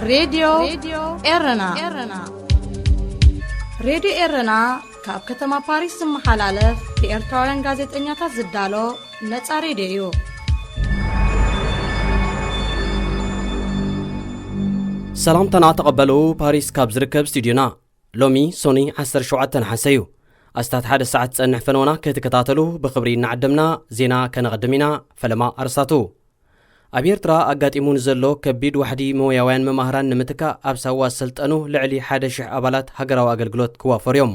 ሬድዮ ኤረና። ሬድዮ ኤረና ካብ ከተማ ፓሪስ ዝመሓላለፍ ብኤርትራውያን ጋዜጠኛታት ዝዳሎ ነጻ ሬድዮ እዩ። ሰላምታና ተቐበሉ። ፓሪስ ካብ ዝርከብ ስቱዲዮና ሎሚ ሶኒ ዓሰርተ ሸውዓተ ነሓሰ እዩ። ኣስታት ሓደ ሰዓት ዝጸንሕ ፈነወና ክትከታተሉ ብኽብሪ እናዓደምና ዜና ከነቐድም ኢና። ፈለማ ኣርስታቱ። ኣብ ኤርትራ ኣጋጢሙ ንዘሎ ከቢድ ዋሕዲ ሞያውያን መማህራን ንምትካእ ኣብ ሳዋ ዝሰልጠኑ ልዕሊ ሓደ ሽሕ ኣባላት ሃገራዊ ኣገልግሎት ክዋፈሩ እዮም።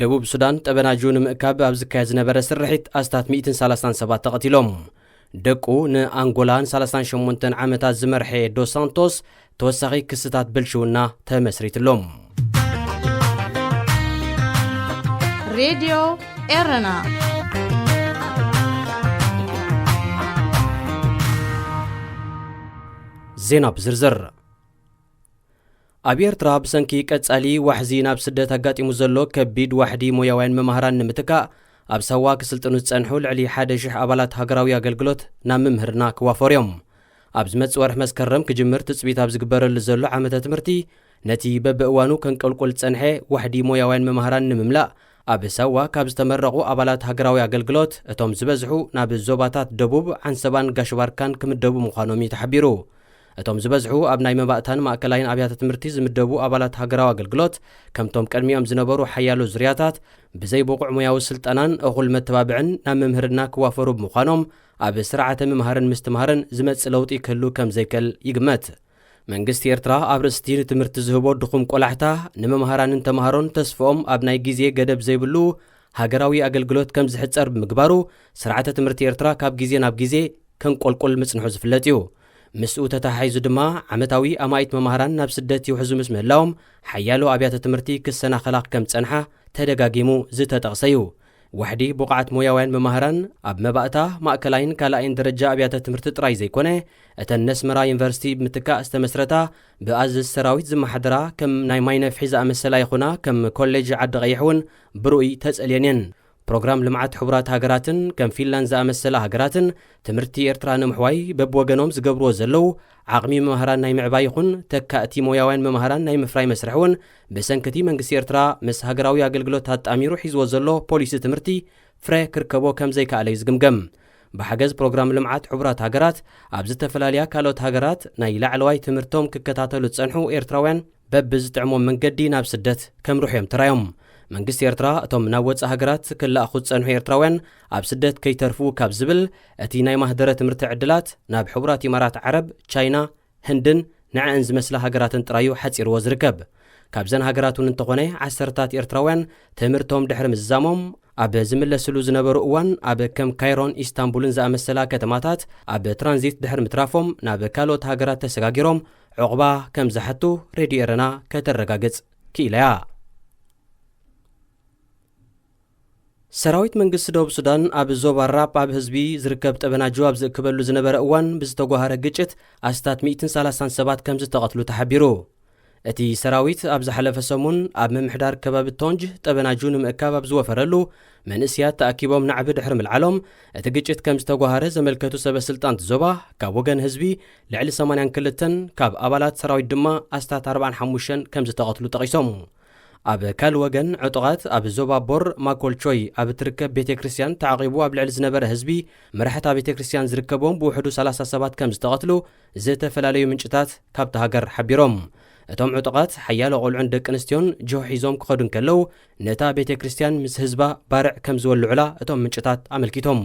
ደቡብ ሱዳን ጠበናጁ ንምእካብ ኣብ ዝካየድ ዝነበረ ስርሒት ኣስታት ሚእትን ሰላሳን ሰባት ተቐቲሎም። ደቁ ንኣንጎላ ንሰላሳን ሸሞንተን ዓመታት ዝመርሐ ዶስ ሳንቶስ ተወሳኺ ክስታት ብልሽውና ተመስሪትሎም። ሬድዮ ኤረና። ዜና ብዝርዝር። ኣብ ኤርትራ ብሰንኪ ቀጻሊ ዋሕዚ ናብ ስደት ኣጋጢሙ ዘሎ ከቢድ ዋሕዲ ሞያውያን መማህራን ንምትካእ ኣብ ሳዋ ክስልጥኑ ዝጸንሑ ልዕሊ ሓደ ሽሕ ኣባላት ሃገራዊ ኣገልግሎት ናብ ምምህርና ክዋፈሩ እዮም። ኣብ ዝመጽእ ወርሒ መስከረም ክጅምር ትጽቢት ኣብ ዝግበረሉ ዘሎ ዓመተ ትምህርቲ፣ ነቲ በብእዋኑ ከንቀልቁል ዝጸንሐ ዋሕዲ ሞያውያን መማህራን ንምምላእ፣ ኣብ ሳዋ ካብ ዝተመረቑ ኣባላት ሃገራዊ ኣገልግሎት እቶም ዝበዝሑ ናብ ዞባታት ደቡብ፣ ዓንሰባን ጋሽባርካን ክምደቡ ምዃኖም እዩ ተሓቢሩ። እቶም ዝበዝሑ ኣብ ናይ መባእታን ማእከላይን ኣብያተ ትምህርቲ ዝምደቡ ኣባላት ሃገራዊ ኣገልግሎት፣ ከምቶም ቅድሚኦም ዝነበሩ ሓያሎ ዝርያታት፣ ብዘይ ብቑዕ ሞያዊ ስልጠናን እኹል መተባብዕን ናብ ምምህርና ክዋፈሩ ብምዃኖም፣ ኣብ ስርዓተ ምምሃርን ምስትምሃርን ዝመጽእ ለውጢ ክህሉ ከም ዘይክእል ይግመት። መንግስቲ ኤርትራ ኣብ ርእሲቲ ንትምህርቲ ዝህቦ ድኹም ቆላሕታ፣ ንመምሃራንን ተማሃሮን ተስፍኦም ኣብ ናይ ግዜ ገደብ ዘይብሉ ሃገራዊ ኣገልግሎት ከም ዝሕጸር ብምግባሩ፣ ስርዓተ ትምህርቲ ኤርትራ ካብ ግዜ ናብ ግዜ ከንቆልቁል ምጽንሑ ዝፍለጥ እዩ። ምስኡ ተተሓሒዙ ድማ፣ ዓመታዊ ኣማኢት መማህራን ናብ ስደት ይውሕዙ ምስ ምህላዎም፣ ሓያሎ ኣብያተ ትምህርቲ ክሰናኸላ ከም ዝጸንሓ ተደጋጊሙ ዝተጠቕሰ እዩ። ዋሕዲ ብቕዓት ሞያውያን መማህራን ኣብ መባእታ፣ ማእከላይን ካልኣይን ደረጃ ኣብያተ ትምህርቲ ጥራይ ዘይኮነ፣ እተን ነስመራ ዩኒቨርሲቲ ብምትካእ ዝተመስረታ፣ ብኣዘዝ ሰራዊት ዝመሓደራ ከም ናይ ማይ ነፍሒ ዝኣመሰላ ይኹና፣ ከም ኮሌጅ ዓዲ ቀይሕ እውን ብርኡይ ተጸልየን እየን። ፕሮግራም ልምዓት ሕቡራት ሃገራትን ከም ፊንላንድ ዝኣመሰላ ሃገራትን ትምህርቲ ኤርትራ ንምሕዋይ በብወገኖም ዝገብርዎ ዘለዉ ዓቕሚ መምህራን ናይ ምዕባይ ይኹን ተካእቲ ሞያውያን መምህራን ናይ ምፍራይ መስርሕ እውን ብሰንክቲ መንግስቲ ኤርትራ ምስ ሃገራዊ ኣገልግሎት ኣጣሚሩ ሒዝዎ ዘሎ ፖሊሲ ትምህርቲ ፍረ ክርከቦ ከም ዘይከኣለ እዩ ዝግምገም። ብሓገዝ ፕሮግራም ልምዓት ሕቡራት ሃገራት ኣብ ዝተፈላለያ ካልኦት ሃገራት ናይ ላዕለዋይ ትምህርቶም ክከታተሉ ዝጸንሑ ኤርትራውያን በብዝጥዕሞም መንገዲ ናብ ስደት ከምርሑ እዮም ተራዮም። መንግስቲ ኤርትራ እቶም ናብ ወጻኢ ሃገራት ክለኣኹ ዝጸንሑ ኤርትራውያን ኣብ ስደት ከይተርፉ ካብ ዝብል፣ እቲ ናይ ማህደረ ትምህርቲ ዕድላት ናብ ሕቡራት ኢማራት ዓረብ፣ ቻይና፣ ህንድን ንዐን ዝመስላ ሃገራትን ጥራዩ ሓጺርዎ ዝርከብ። ካብዘን ሃገራት እውን እንተኾነ ዓሰርታት ኤርትራውያን ትምህርቶም ድሕሪ ምዝዛሞም ኣብ ዝምለስሉ ዝነበሩ እዋን ኣብ ከም ካይሮን ኢስታንቡልን ዝኣመሰላ ከተማታት ኣብ ትራንዚት ድሕሪ ምትራፎም ናብ ካልኦት ሃገራት ተሰጋጊሮም ዑቕባ ከም ዝሓቱ ሬድዮ ኤረና ከተረጋግጽ ክኢላ እያ። ሰራዊት መንግስቲ ደቡብ ሱዳን ኣብ ዞባ ራፕ ኣብ ህዝቢ ዝርከብ ጠበናጁ ኣብ ዝእክበሉ ዝነበረ እዋን ብዝተጓሃረ ግጭት ኣስታት ሚእትን ሰላሳን ሰባት ከም ዝተቐትሉ ተሓቢሩ። እቲ ሰራዊት ኣብ ዝሓለፈ ሰሙን ኣብ ምምሕዳር ከባቢ ቶንጅ ጠበናጁ ንምእካብ ኣብ ዝወፈረሉ መንእስያት ተኣኪቦም ናዕቢ ድሕሪ ምልዓሎም እቲ ግጭት ከም ዝተጓሃረ ዘመልከቱ ሰበ ስልጣን እቲ ዞባ ካብ ወገን ህዝቢ ልዕሊ ሰማንያን ክልተን ካብ ኣባላት ሰራዊት ድማ ኣስታት ኣርባዓን ሓሙሽተን ከም ዝተቐትሉ ጠቒሶም። ኣብ ካልእ ወገን ዕጡቓት ኣብ ዞባ ቦር ማኮልቾይ ኣብ እትርከብ ቤተ ክርስቲያን ተዓቒቡ ኣብ ልዕሊ ዝነበረ ህዝቢ መራሕቲ ቤተ ክርስቲያን ዝርከቦም ብውሕዱ ሰላሳ ሰባት ከም ዝተቐትሉ ዝተፈላለዩ ምንጭታት ካብታ ሃገር ሓቢሮም። እቶም ዕጡቓት ሓያሎ ቆልዑን ደቂ ኣንስትዮን ጆህ ሒዞም ክኸዱ እንከለዉ ነታ ቤተ ክርስቲያን ምስ ህዝባ ባርዕ ከም ዝወልዑላ እቶም ምንጭታት ኣመልኪቶም።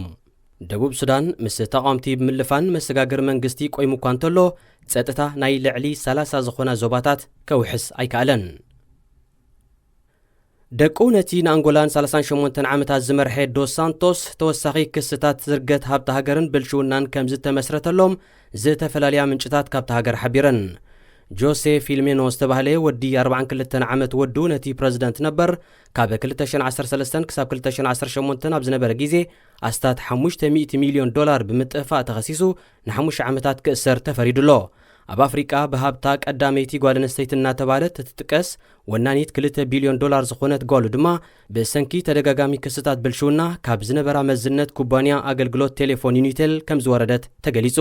ደቡብ ሱዳን ምስ ተቓወምቲ ብምልፋን መሰጋገሪ መንግስቲ ቆይሙ እኳ እንተሎ ጸጥታ ናይ ልዕሊ ሰላሳ ዝኾና ዞባታት ከውሕስ ኣይከኣለን። ደቁ ነቲ ንኣንጎላን ሰላሳን ሸሞንተን ዓመታት ዝመርሐ ዶስ ሳንቶስ ተወሳኺ ክስታት ዝርገት ሃብቲ ሃገርን ብልሽውናን ከም ዝተመስረተሎም ዝተፈላለያ ምንጭታት ካብታ ሃገር ሓቢረን። ጆሴ ፊልሜኖ ዝተባህለ ወዲ ኣርባዓን ክልተን ዓመት ወዱ ነቲ ፕረዚደንት ነበር ካብ ክልተ ሽሕን ዓሰርተ ሰለስተን ክሳብ ክልተ ሽሕን ዓሰርተ ሸሞንተን ኣብ ዝነበረ ግዜ ኣስታት ሓሙሽተ ሚእቲ ሚልዮን ዶላር ብምጥፋእ ተኸሲሱ ንሓሙሽተ ዓመታት ክእሰር ተፈሪዱ ኣሎ። ኣብ ኣፍሪቃ ብሃብታ ቀዳመይቲ ጓል ኣንስተይቲ እናተባህለት እትጥቀስ ወናኒት ክልተ ቢልዮን ዶላር ዝኾነት ጓሉ ድማ ብሰንኪ ተደጋጋሚ ክስታት ብልሽውና ካብ ዝነበራ መዝነት ኩባንያ ኣገልግሎት ቴሌፎን ዩኒቴል ከም ዝወረደት ተገሊጹ።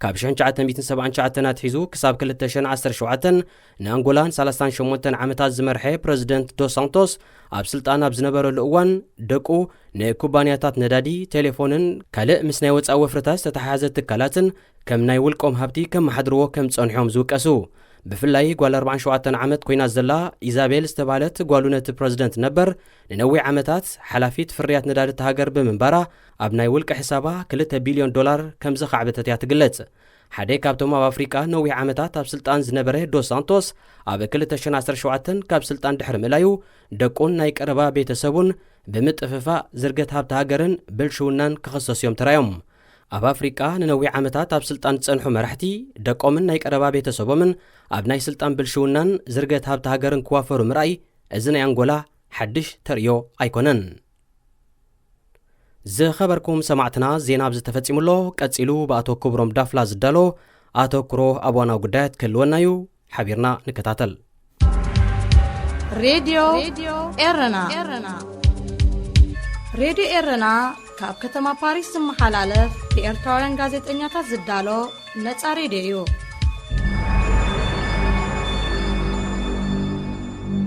ካብ ሽሕን ትሽዓተ ሚእትን ሰብዓን ትሽዓተን ኣትሒዙ ክሳብ ክልተ ሽሕን ዓሰርተ ሸውዓተን ንኣንጎላን ሰላሳን ሸሞንተን ዓመታት ዝመርሐ ፕረዚደንት ዶስ ሳንቶስ፣ ኣብ ስልጣን ኣብ ዝነበረሉ እዋን ደቁ ንኩባንያታት ነዳዲ፣ ቴሌፎንን ካልእ ምስ ናይ ወጻኢ ወፍርታት ዝተተሓሓዘ ትካላትን ከም ናይ ውልቆም ሃብቲ ከመሓድርዎ ከም ጸንሖም ዝውቀሱ። ብፍላይ ጓል ኣርባዓን ሸውዓተን ዓመት ኮይና ዘላ ኢዛቤል ዝተባህለት ጓሉ ነቲ ፕረዚደንት ነበር፣ ንነዊሕ ዓመታት ሓላፊት ፍርያት ነዳዲ እታ ሃገር ብምንባራ፣ ኣብ ናይ ውልቂ ሕሳባ ክልተ ቢልዮን ዶላር ከም ዘኻዕበተት እያ ትግለጽ። ሓደ ካብቶም ኣብ ኣፍሪቃ ነዊሕ ዓመታት ኣብ ስልጣን ዝነበረ ዶስ ሳንቶስ፣ ኣብ ክልተ ሽሕን ዓሰርተ ሸውዓተን ካብ ስልጣን ድሕሪ ምእላዩ፣ ደቁን ናይ ቀረባ ቤተሰቡን ብምጥፍፋእ ዝርገት ሃብቲ ሃገርን ብልሽውናን ክኽሰሱ እዮም ተራዮም። ኣብ ኣፍሪቃ ንነዊሕ ዓመታት ኣብ ስልጣን ዝጸንሑ መራሕቲ፣ ደቆምን ናይ ቀረባ ቤተሰቦምን ኣብ ናይ ስልጣን ብልሽውናን ዝርገት ሃብቲ ሃገርን ክዋፈሩ ምርኣይ፣ እዚ ናይ ኣንጎላ ሓድሽ ተርእዮ ኣይኮነን። ዝኸበርኩም ሰማዕትና፣ ዜና ኣብዚ ተፈጺሙ ኣሎ። ቀጺሉ ብኣቶ ክብሮም ዳፍላ ዝዳሎ ኣተኩሮ ኣብ ዋናዊ ጉዳያት ክህልወና እዩ። ሓቢርና ንከታተል። ሬድዮ ኤረና። ሬድዮ ኤረና ካብ ከተማ ፓሪስ ዝመሓላለፍ ብኤርትራውያን ጋዜጠኛታት ዝዳሎ ነጻ ሬድዮ እዩ።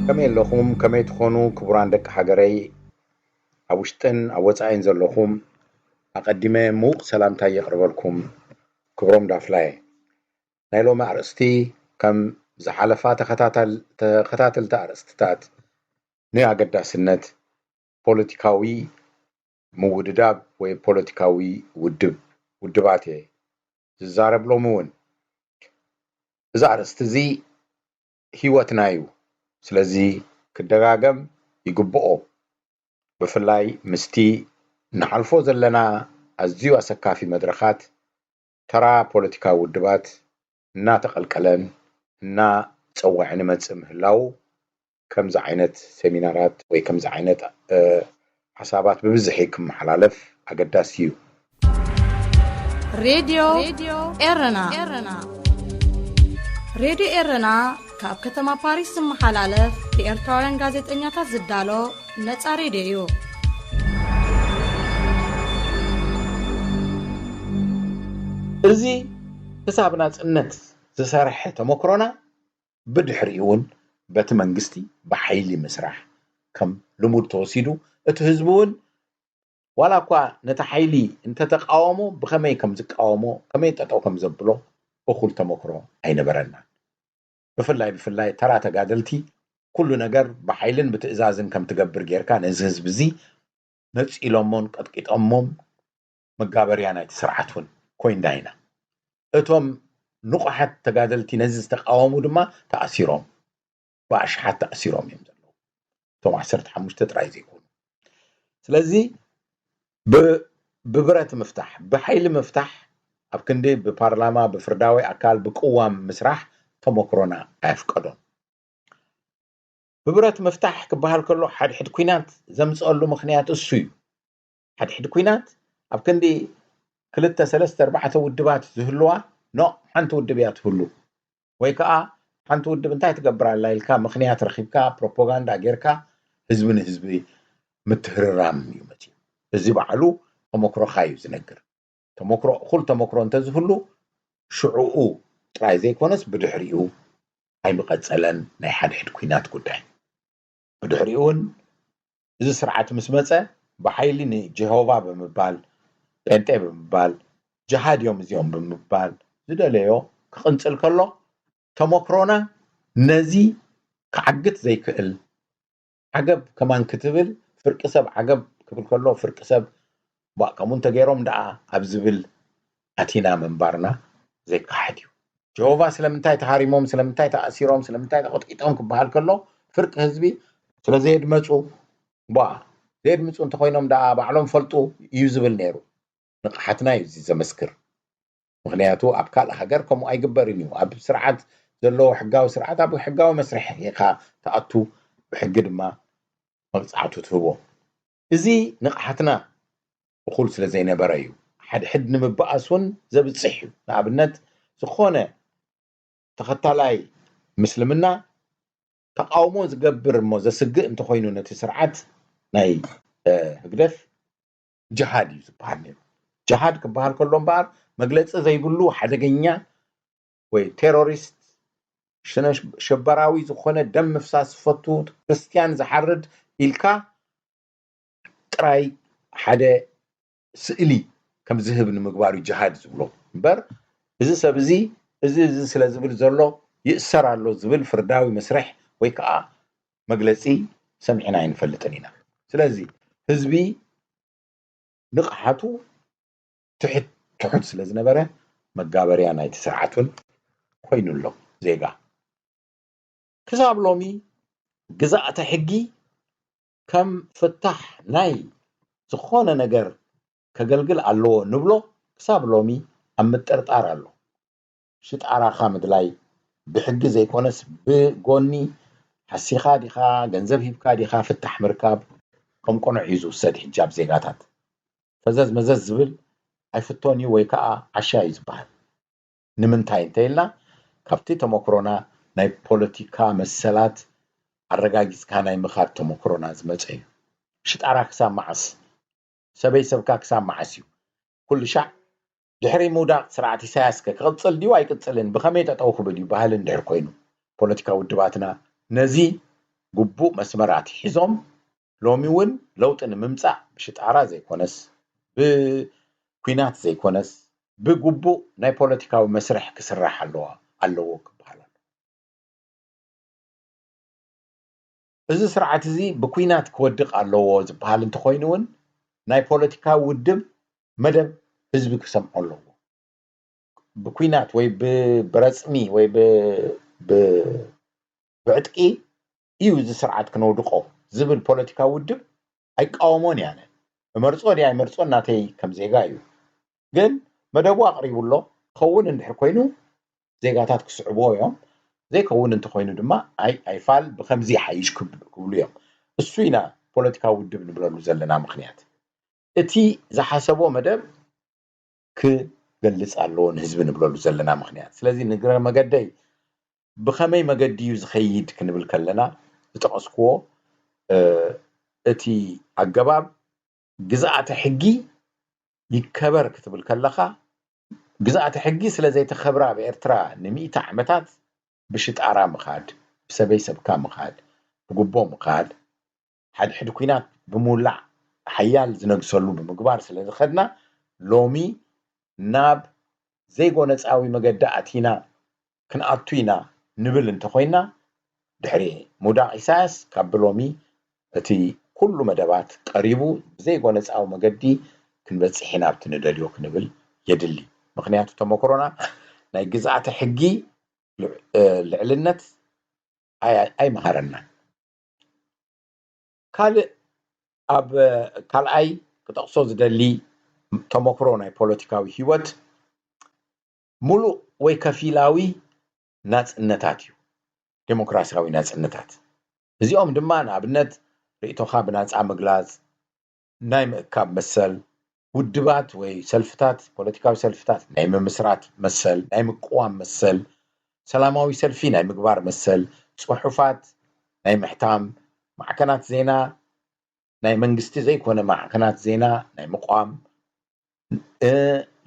ከመይ ኣለኹም? ከመይ ትኾኑ ክቡራን ደቂ ሃገረይ? ኣብ ውሽጥን ኣብ ወጻኢን ዘለኹም ኣቐዲመ ምዉቕ ሰላምታ የቕርበልኩም። ክብሮም ዳፍላየ። ናይ ሎሚ ኣርእስቲ ከም ዝሓለፋ ተኸታተል- ተኸታተልቲ ኣርእስትታት ንኣገዳስነት ፖለቲካዊ ምውድዳብ ወይ ፖለቲካዊ ውድብ ውድባት እየ ዝዛረብ ሎሚ እውን። እዚ ኣርእስቲ እዚ ህይወትና እዩ። ስለዚ ክደጋገም ይግብኦ። ብፍላይ ምስቲ ንሓልፎ ዘለና ኣዝዩ ኣሰካፊ መድረኻት ተራ ፖለቲካዊ ውድባት እናተቐልቀለን እናጸወዐን ይመጽእ ምህላዉ ከምዚ ዓይነት ሴሚናራት ወይ ከምዚ ዓይነት ሓሳባት ብብዝሒ ክመሓላለፍ ኣገዳሲ እዩ። ሬድዮ ኤረና። ሬድዮ ኤረና ካብ ከተማ ፓሪስ ዝመሓላለፍ ብኤርትራውያን ጋዜጠኛታት ዝዳሎ ነጻ ሬድዮ እዩ። እዚ ክሳብ ናጽነት ዝሰርሐ ተመክሮና ብድሕሪኡ እውን በቲ መንግስቲ ብሓይሊ ምስራሕ ከም ልሙድ ተወሲዱ፣ እቲ ህዝቢ እውን ዋላ እኳ ነቲ ሓይሊ እንተተቃወሞ ብኸመይ ከም ዝቃወሞ፣ ከመይ ጠጠው ከም ዘብሎ እኹል ተመክሮ ኣይነበረናን። ብፍላይ ብፍላይ ተራ ተጋደልቲ ኩሉ ነገር ብሓይልን ብትእዛዝን ከም ትገብር ጌርካ ነዚ ህዝቢ እዚ ነጺሎሞን ቀጥቂጦሞን መጋበርያ ናይቲ ስርዓት እውን ኮይንና ኢና። እቶም ንቑሓት ተጋደልቲ ነዚ ዝተቃወሙ ድማ ተኣሲሮም ብኣሽሓት ተኣሲሮም እዮም ዘለዉ። እቶም ዓሰርተ ሓሙሽተ ጥራይ ዘይኮኑ። ስለዚ ብብረት ምፍታሕ፣ ብሓይሊ ምፍታሕ ኣብ ክንዲ ብፓርላማ ብፍርዳዊ ኣካል ብቅዋም ምስራሕ ተመክሮና ኣየፍቀዶን። ብብረት ምፍታሕ ክበሃል ከሎ ሓድሕድ ኲናት ዘምፀሉ ምኽንያት እሱ እዩ። ሓድሕድ ኲናት ኣብ ክንዲ ክልተ ሰለስተ ኣርባዕተ ውድባት ዝህልዋ ኖ ሓንቲ ውድብ እያ ትህሉ ወይ ከዓ ሓንቲ ውድብ እንታይ ትገብር ኣላ ኢልካ ምኽንያት ረኺብካ ፕሮፓጋንዳ ጌርካ ህዝቢ ንህዝቢ ምትህርራም እዩ መፅዩ። እዚ ባዕሉ ተመክሮኻ እዩ ዝነግር። ተመክሮ እኹል ተመክሮ እንተዝህሉ ሽዕኡ ጥራይ ዘይኮነስ ብድሕሪኡ ኣይምቐፀለን ናይ ሓድሕድ ኲናት ጉዳይ። ብድሕሪኡ እውን እዚ ስርዓት ምስ መፀ ብሓይሊ ንጀሆቫ ብምባል ጴንጤ ብምባል ጅሃድ እዮም እዚኦም ብምባል ዝደለዮ ክቕንፅል ከሎ ተመክሮና ነዚ ክዓግት ዘይክእል ዓገብ ከማን ክትብል ፍርቂ ሰብ ዓገብ ክብል ከሎ ፍርቂ ሰብ ባእ ከምኡ እንተገይሮም ደኣ ኣብ ዝብል ኣቲና ምንባርና ዘይከሓድ እዩ። ጀሆቫ ስለምንታይ ተሃሪሞም ስለምንታይ ተኣሲሮም ስለምንታይ ተቐጥቂጦም ክበሃል ከሎ ፍርቂ ህዝቢ ስለዘየድመፁ ቧ ዘየድምፁ እንተኮይኖም ደኣ ባዕሎም ፈልጡ እዩ ዝብል ነይሩ። ንቕሓትና እዩ እዚ ዘመስክር። ምክንያቱ ኣብ ካልእ ሃገር ከምኡ ኣይግበርን እዩ። ኣብ ስርዓት ዘለዎ ሕጋዊ ስርዓት ኣብ ሕጋዊ መስርሕ ኢኻ ትኣቱ፣ ብሕጊ ድማ መቕፃዕቱ ትህቦ። እዚ ንቕሓትና እኹል ስለ ዘይነበረ እዩ። ሓድሕድ ንምበኣስ እውን ዘብፅሕ እዩ። ንኣብነት ዝኾነ ተኸታላይ ምስልምና ተቃውሞ ዝገብር እሞ ዘስግእ እንተኾይኑ ነቲ ስርዓት ናይ ህግደፍ ጅሃድ እዩ ዝበሃል ነይሩ። ጅሃድ ክበሃል ከሎ እምበኣር መግለፂ ዘይብሉ ሓደገኛ ወይ ቴሮሪስት ሽነ- ሸበራዊ ዝኾነ ደም ምፍሳስ ዝፈቱ ክርስትያን ዝሓርድ ኢልካ ጥራይ ሓደ ስእሊ ከም ዝህብ ንምግባር እዩ ጅሃድ ዝብሎ እምበር፣ እዚ ሰብ እዚ እዚ እዚ ስለ ዝብል ዘሎ ይእሰር ኣሎ ዝብል ፍርዳዊ መስርሕ ወይ ከዓ መግለፂ ሰሚዕና ኣይንፈልጥን ኢና። ስለዚ ህዝቢ ንቕሓቱ ትሕት ትሑት ስለ ዝነበረ መጋበርያ ናይቲ ስርዓት እውን ኮይኑ ኣሎ ዜጋ። ክሳብ ሎሚ ግዛእተ ሕጊ ከም ፍታሕ ናይ ዝኾነ ነገር ከገልግል ኣለዎ ንብሎ ክሳብ ሎሚ ኣብ ምጥርጣር ኣሎ። ሽጣራኻ ምድላይ ብሕጊ ዘይኮነስ ብጎኒ ሓሲኻ ዲኻ ገንዘብ ሂብካ ዲኻ ፍታሕ ምርካብ ከም ቅኑዕ እዩ ዝውሰድ። ሕጂ ኣብ ዜጋታት ፈዘዝ መዘዝ ዝብል ኣይፍቶን እዩ ወይ ከዓ ዓሻ እዩ ዝበሃል። ንምንታይ እንተኢልና ካብቲ ተመክሮና ናይ ፖለቲካ መሰላት ኣረጋጊፅካ ናይ ምኻድ ተመክሮና ዝመፀ እዩ። ሽጣራ ክሳብ መዓስ? ሰበይ ሰብካ ክሳብ መዓስ እዩ? ኩሉ ሻዕ ድሕሪ ምውዳቕ ስርዓት ኢሳያስ ከ ክቕፅል ድዩ ኣይቅፅልን? ብኸመይ ጠጠው ክብል እዩ? ባህሊ እንድሕር ኮይኑ ፖለቲካ ውድባትና ነዚ ግቡእ መስመር ኣትሒዞም ሎሚ እውን ለውጢ ንምምፃእ ብሽጣራ ዘይኮነስ ብኩናት ዘይኮነስ ብግቡእ ናይ ፖለቲካዊ መስርሕ ክስራሕ ኣለዋ ኣለዎ ክበሃል ኣሎ። እዚ ስርዓት እዚ ብኩናት ክወድቕ ኣለዎ ዝበሃል እንተኾይኑ እውን ናይ ፖለቲካዊ ውድብ መደብ ህዝቢ ክሰምዖ ኣለዎ። ብኩናት ወይ ብረፅሚ ወይ ብዕጥቂ እዩ እዚ ስርዓት ክነውድቆ ዝብል ፖለቲካዊ ውድብ ኣይቃወሞን እየ። ኣነ እመርፆ ድየ ኣይመርፆን ናተይ ከም ዜጋ እዩ። ግን መደቡ ኣቕሪቡ ኣሎ። ክኸውን እንድሕር ኮይኑ ዜጋታት ክስዕብዎ እዮም። ዘይከውን እንተኮይኑ ድማ ኣይ ኣይፋል ብከምዚ ይሓይሽ ክብሉ እዮም። እሱ ኢና ፖለቲካዊ ውድብ ንብለሉ ዘለና ምክንያት። እቲ ዝሓሰቦ መደብ ክገልፅ ኣለዎ ንህዝቢ ንብለሉ ዘለና ምክንያት። ስለዚ ንግረ መገደይ ብኸመይ መገዲ እዩ ዝኸይድ ክንብል ከለና ዝጠቐስክዎ እቲ ኣገባብ ግዝኣተ ሕጊ ይከበር ክትብል ከለኻ ግዝኣተ ሕጊ ስለ ዘይተኸብረ ኣብ ኤርትራ ንሚእቲ ዓመታት ብሽጣራ ምኻድ፣ ብሰበይ ሰብካ ምኻድ፣ ብጉቦ ምኻድ፣ ሓድሕድ ኲናት ብምውላዕ ሓያል ዝነግሰሉ ብምግባር ስለ ዝኸድና ሎሚ ናብ ዘይጎነጻዊ መገዲ ኣቲና ክንኣቱ ኢና ንብል እንተኾይና ድሕሪ ምውዳቕ ኢሳያስ ካብ ብሎሚ እቲ ኩሉ መደባት ቀሪቡ ብዘይጎነጻዊ መገዲ ክንበጽሕ ኢና ኣብቲ ንደልዮ ክንብል የድሊ። ምክንያቱ ተመክሮና ናይ ግዝኣተ ሕጊ ልዕልነት ኣይመሃረናን። ካልእ ኣብ ካልኣይ ክጠቕሶ ዝደሊ ተመክሮ ናይ ፖለቲካዊ ህይወት ሙሉእ ወይ ከፊላዊ ናጽነታት እዩ። ዴሞክራሲያዊ ናጽነታት እዚኦም ድማ ንኣብነት ርእቶኻ ብናጻ ምግላጽ፣ ናይ ምእካብ መሰል፣ ውድባት ወይ ሰልፍታት፣ ፖለቲካዊ ሰልፍታት ናይ ምምስራት መሰል፣ ናይ ምቅዋም መሰል፣ ሰላማዊ ሰልፊ ናይ ምግባር መሰል፣ ጽሑፋት ናይ ምሕታም፣ ማዕከናት ዜና ናይ መንግስቲ ዘይኮነ ማዕከናት ዜና ናይ ምቋም፣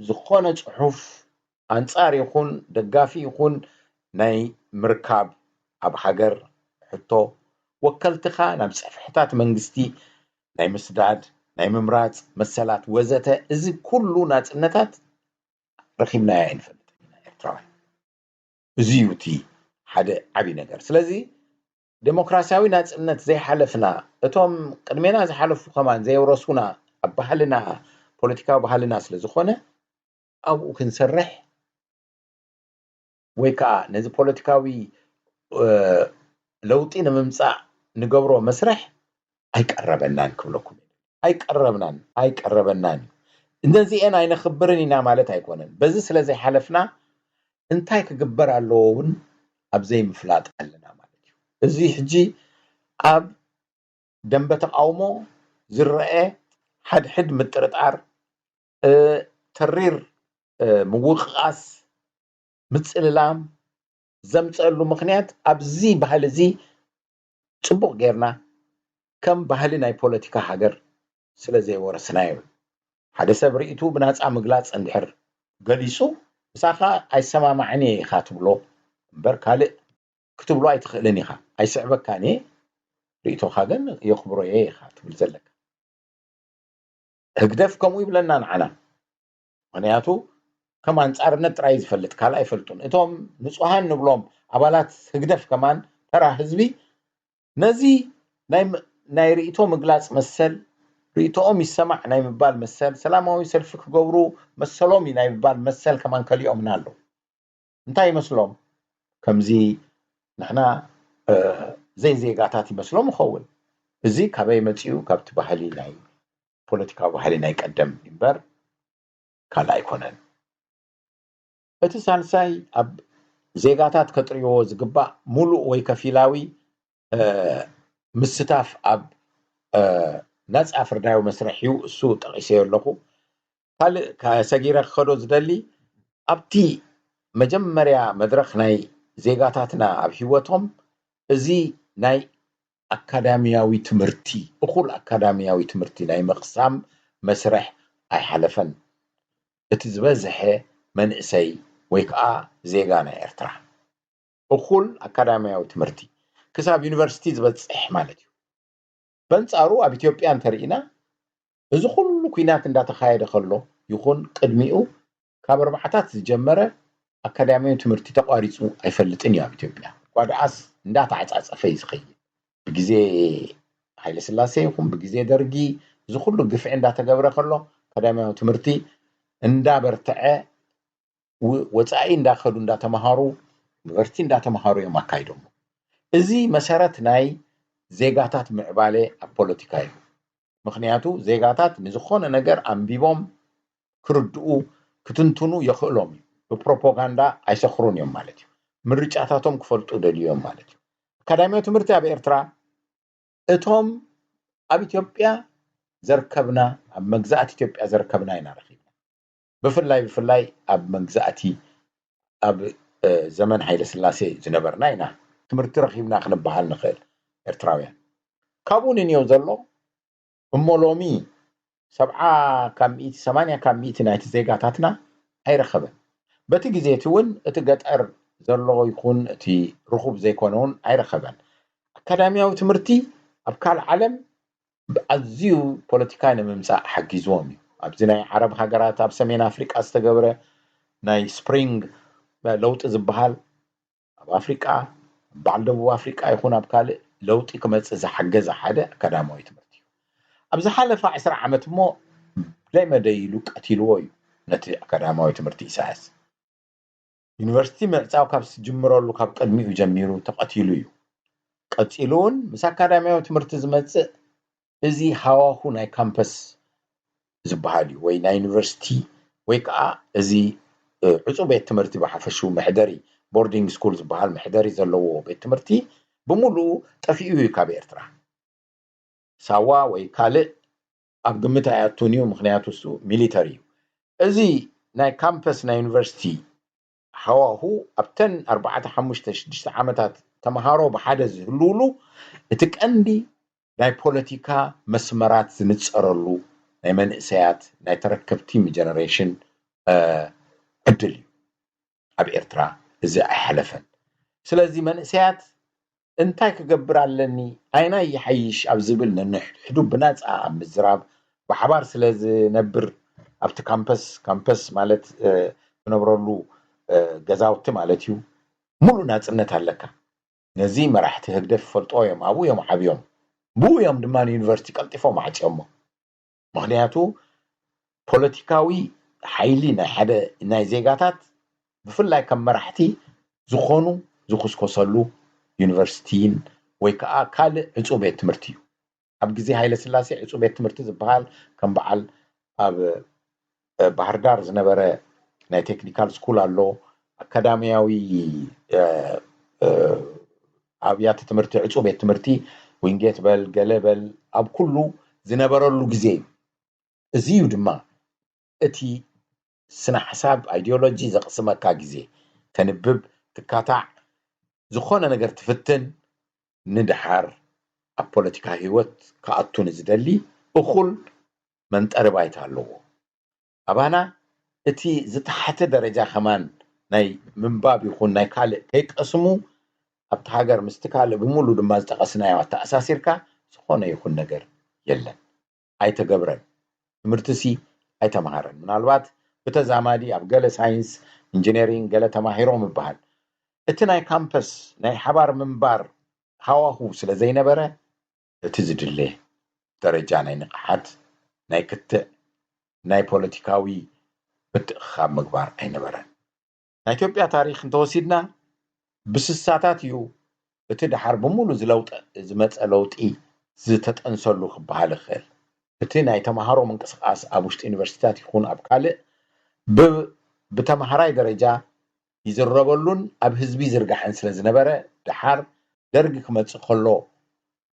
ዝኾነ ጽሑፍ ኣንጻር ይኹን ደጋፊ ይኹን ናይ ምርካብ፣ ኣብ ሃገር ሕቶ ወከልትኻ ናብ ጽፍሕታት መንግስቲ ናይ ምስዳድ፣ ናይ ምምራጽ መሰላት ወዘተ፣ እዚ ኩሉ ናጽነታት ረኺብናዮ ኣይንፈልጥን ኢና ኤርትራውያን። እዚ እዩ እቲ ሓደ ዓብዪ ነገር። ስለዚ ዴሞክራሲያዊ ናጽነት ዘይሓለፍና፣ እቶም ቅድሜና ዝሓለፉ ከማን ዘየውረሱና ኣብ ባህልና፣ ፖለቲካዊ ባህልና ስለ ዝኾነ ኣብኡ ክንሰርሕ ወይ ከዓ ነዚ ፖለቲካዊ ለውጢ ንምምፃእ ንገብሮ መስርሕ ኣይቀረበናን ክብለኩም ኣይቀረብናን ኣይቀረበናን እዩ። እነዚኤን ኣይነኽብርን ኢና ማለት ኣይኮነን። በዚ ስለ ዘይሓለፍና እንታይ ክግበር ኣለዎ እውን ኣብ ዘይምፍላጥ ኣለና ማለት እዩ። እዚ ሕጂ ኣብ ደንበ ተቃውሞ ዝረአ ሓድሕድ ምጥርጣር፣ ተሪር ምውቕቓስ፣ ምጽልላም ዘምፀሉ ምክንያት ኣብዚ ባህሊ እዚ ፅቡቕ ጌርና ከም ባህሊ ናይ ፖለቲካ ሃገር ስለ ዘይወረስናዮ እዩ። ሓደ ሰብ ርእይትኡ ብናጻ ምግላጽ እንድሕር ገሊጹ፣ ምሳኻ ኣይሰማማዕን እየ ኢኻ ትብሎ እምበር ካልእ ክትብሎ ኣይትኽእልን ኢኻ። ኣይስዕበካን እየ፣ ርእይቶኻ ግን የኽብሮ እየ ኢኻ ትብል ዘለካ። ህግደፍ ከምኡ ይብለና ንዓና። ምኽንያቱ ከም ኣንጻርነት ጥራይ ዝፈልጥ ካልእ ኣይፈልጡን። እቶም ንጹሃን ንብሎም ኣባላት ህግደፍ ከማን ተራ ህዝቢ ነዚ ናይ ም- ናይ ርእይቶ ምግላጽ መሰል፣ ርእይቶኦም ይሰማዕ ናይ ምባል መሰል፣ ሰላማዊ ሰልፊ ክገብሩ መሰሎም እዩ ናይ ምባል መሰል ከማን ከሊኦምና ኣለዉ። እንታይ ይመስሎም? ከምዚ ንሕና እ፣ ዘይዜጋታት ይመስሎም ይኸውን። እዚ ካበይ መጺኡ? ካብቲ ባህሊ ናይ ፖለቲካዊ ባህሊ ናይ ቀደም እምበር ካልእ ኣይኮነን። እቲ ሳልሳይ ኣብ ዜጋታት ከጥርይዎ ዝግባእ ሙሉእ ወይ ከፊላዊ እ፣ ምስታፍ ኣብ እ፣ ነጻ ፍርዳዊ መስርሕ እዩ። እሱ ጠቒሰዮ ኣለኹ። ካልእ ከ- ሰጊረ ክኸዶ ዝደሊ ኣብቲ መጀመርያ መድረኽ ናይ ዜጋታትና ኣብ ህይወቶም እዚ ናይ ኣካዳሚያዊ ትምህርቲ እኹል ኣካዳሚያዊ ትምህርቲ ናይ ምቕሳም መስርሕ ኣይሓለፈን። እቲ ዝበዝሐ መንእሰይ ወይ ከዓ ዜጋ ናይ ኤርትራ እኹል ኣካዳሚያዊ ትምህርቲ ክሳብ ዩኒቨርሲቲ ዝበፅሕ ማለት እዩ። በንፃሩ ኣብ ኢትዮጵያ እንተርኢና እዚ ኩሉ ኩናት እንዳተኻየደ ከሎ ይኹን ቅድሚኡ ካብ ኣርባዓታት ዝጀመረ ኣካዳሚያዊ ትምህርቲ ተቋሪፁ ኣይፈልጥን እዩ ኣብ ኢትዮጵያ። ጓድኣስ እንዳተዓፃፀፈ እዩ ዝኸይድ። ብግዜ ሃይለስላሴ ይኹን ብግዜ ደርጊ እዚ ኩሉ ግፍዒ እንዳተገብረ ከሎ ኣካዳሚያዊ ትምህርቲ እንዳበርትዐ ው- ወፃኢ እንዳኸዱ እንዳተምሃሩ ዩኒቨርሲቲ እንዳተምሃሩ እዮም ኣካይዶሞ። እዚ መሰረት ናይ ዜጋታት ምዕባለ ኣብ ፖለቲካ እዩ። ምኽንያቱ ዜጋታት ንዝኾነ ነገር ኣንቢቦም ክርድኡ ክትንትኑ የኽእሎም እዩ። ብፕሮፓጋንዳ ኣይሰኽሩን እዮም ማለት እዩ። ምርጫታቶም ክፈልጡ ደልዩ እዮም ማለት እዩ። ኣካዳሚያዊ ትምህርቲ ኣብ ኤርትራ እቶም ኣብ ኢትዮጵያ ዘርከብና ኣብ መግዛእቲ ኢትዮጵያ ዘርከብና ኢና ረኺብና። ብፍላይ ብፍላይ ኣብ መግዛእቲ ኣብ እ፣ ዘመን ሃይለ ስላሴ ዝነበርና ኢና ትምህርቲ ረኺብና ክንበሃል ንኽእል ኤርትራውያን። ካብኡ ንንየው ዘሎ እሞ ሎሚ ሰብዓ ካብ ሚእቲ ሰማንያ ካብ ሚእቲ ናይቲ ዜጋታትና ኣይረኸበን። በቲ ግዜ እቲ እውን እቲ ገጠር ዘሎ ይኹን እቲ ርኹብ ዘይኮነ እውን ኣይረኸበን። ኣካዳሚያዊ ትምህርቲ ኣብ ካልእ ዓለም ኣዝዩ ፖለቲካ ንምምፃእ ሓጊዝዎም እዩ። ኣብዚ ናይ ዓረብ ሃገራት ኣብ ሰሜን ኣፍሪቃ ዝተገብረ ናይ ስፕሪንግ ለውጢ ዝበሃል ኣብ ኣፍሪቃ በዓል ደቡብ ኣፍሪቃ ይኹን ኣብ ካልእ ለውጢ ክመፅእ ዝሓገዘ ሓደ ኣካዳማዊ ትምህርቲ እዩ። ኣብ ዝሓለፈ ዕስራ ዓመት እሞ ደይ መደይ ኢሉ ቀቲልዎ እዩ ነቲ ኣካዳማዊ ትምህርቲ ኢሳያስ። ዩኒቨርሲቲ ምዕፃው ካብ ዝጅምረሉ ካብ ቅድሚኡ ጀሚሩ ተቐቲሉ እዩ። ቀፂሉ እውን ምስ ኣካዳሚያዊ ትምህርቲ ዝመፅእ እዚ ሃዋሁ ናይ ካምፐስ ዝበሃል እዩ ወይ ናይ ዩኒቨርሲቲ ወይ ከዓ እዚ እ፣ ዕፁ ቤት ትምህርቲ ብሓፈሹ መሕደሪ ቦርዲንግ ስኩል ዝበሃል መሕደሪ ዘለዎ ቤት ትምህርቲ ብምሉኡ ጠፊኡ እዩ ካብ ኤርትራ። ሳዋ ወይ ካልእ ኣብ ግምት ኣይኣቱን እዩ፣ ምኽንያቱ እሱ ሚሊተሪ እዩ። እዚ ናይ ካምፐስ ናይ ዩኒቨርሲቲ ሃዋሁ ኣብተን ኣርባዕተ ሓሙሽተ ሽዱሽተ ዓመታት ተምሃሮ ብሓደ ዝህልውሉ እቲ ቀንዲ ናይ ፖለቲካ መስመራት ዝንፀረሉ ናይ መንእሰያት ናይ ተረከብቲ ጀነሬሽን ዕድል እዩ። ኣብ ኤርትራ እዚ ኣይሓለፈን። ስለዚ መንእሰያት እንታይ ክገብር ኣለኒ፣ ኣይናይ ይሓይሽ ኣብ ዝብል ነንሕድሕዱ ብናፃ ኣብ ምዝራብ ብሓባር ስለ ዝነብር ኣብቲ ካምፐስ ካምፐስ ማለት ትነብረሉ ገዛውቲ ማለት እዩ። ሙሉእ ናፅነት ኣለካ። ነዚ መራሕቲ ህግደፍ ይፈልጥዎ እዮም። ኣብኡ እዮም ዓብዮም። ብኡ እዮም ድማ ንዩኒቨርሲቲ ቀልጢፎም ዓፅዮሞ። ምኽንያቱ ፖለቲካዊ ሓይሊ ናይ ሓደ ናይ ዜጋታት ብፍላይ ከም መራሕቲ ዝኾኑ ዝኹስኮሰሉ ዩኒቨርሲቲን ወይ ከዓ ካልእ ዕፁ ቤት ትምህርቲ እዩ። ኣብ ግዜ ሃይለ ስላሴ ዕፁ ቤት ትምህርቲ ዝበሃል ከም በዓል ኣብ ባህርዳር ዝነበረ ናይ ቴክኒካል ስኩል ኣሎ። ኣካዳሚያዊ ኣብያተ ትምህርቲ ዕፁ ቤት ትምህርቲ ዊንጌት በል ገለ በል ኣብ ኩሉ ዝነበረሉ ግዜ እዩ። እዚ እዩ ድማ እቲ ስነ ሓሳብ ኣይዲዮሎጂ ዘቕስመካ ግዜ ተንብብ ትካታዕ ዝኾነ ነገር ትፍትን ንድሓር ኣብ ፖለቲካ ህይወት ክኣቱ ንዝደሊ እኹል መንጠሪ ባይታ ኣለዎ። ኣባና እቲ ዝተሓተ ደረጃ ከማን ናይ ምንባብ ይኹን ናይ ካልእ ከይቀስሙ ኣብቲ ሃገር ምስቲ ካልእ ብምሉ ድማ ዝጠቐስናዮ ኣተኣሳሲርካ ዝኾነ ይኹን ነገር የለን። ኣይተገብረን። ትምህርቲ ሲ ኣይተምሃረን። ምናልባት ብተዛማዲ ኣብ ገለ ሳይንስ፣ ኢንጂነሪንግ ገለ ተማሂሮም ይበሃል። እቲ ናይ ካምፐስ ናይ ሓባር ምንባር ሃዋሁ ስለ ዘይነበረ እቲ ዝድለ ደረጃ ናይ ንቕሓት ናይ ክትዕ ናይ ፖለቲካዊ ምትእኽኻብ ምግባር ኣይነበረን። ናይ ኢትዮጵያ ታሪኽ እንተወሲድና ብስሳታት እዩ እቲ ደሓር ብምሉ ዝለውጠ ዝመፀ ለውጢ ዝተጠንሰሉ ክበሃል ይኽእል። እቲ ናይ ተምሃሮ ምንቅስቃስ ኣብ ውሽጢ ዩኒቨርሲቲታት ይኹን ኣብ ካልእ ብተምሃራይ ደረጃ ይዝረበሉን ኣብ ህዝቢ ዝርጋሕን ስለ ዝነበረ ደሓር ደርጊ ክመፅእ ከሎ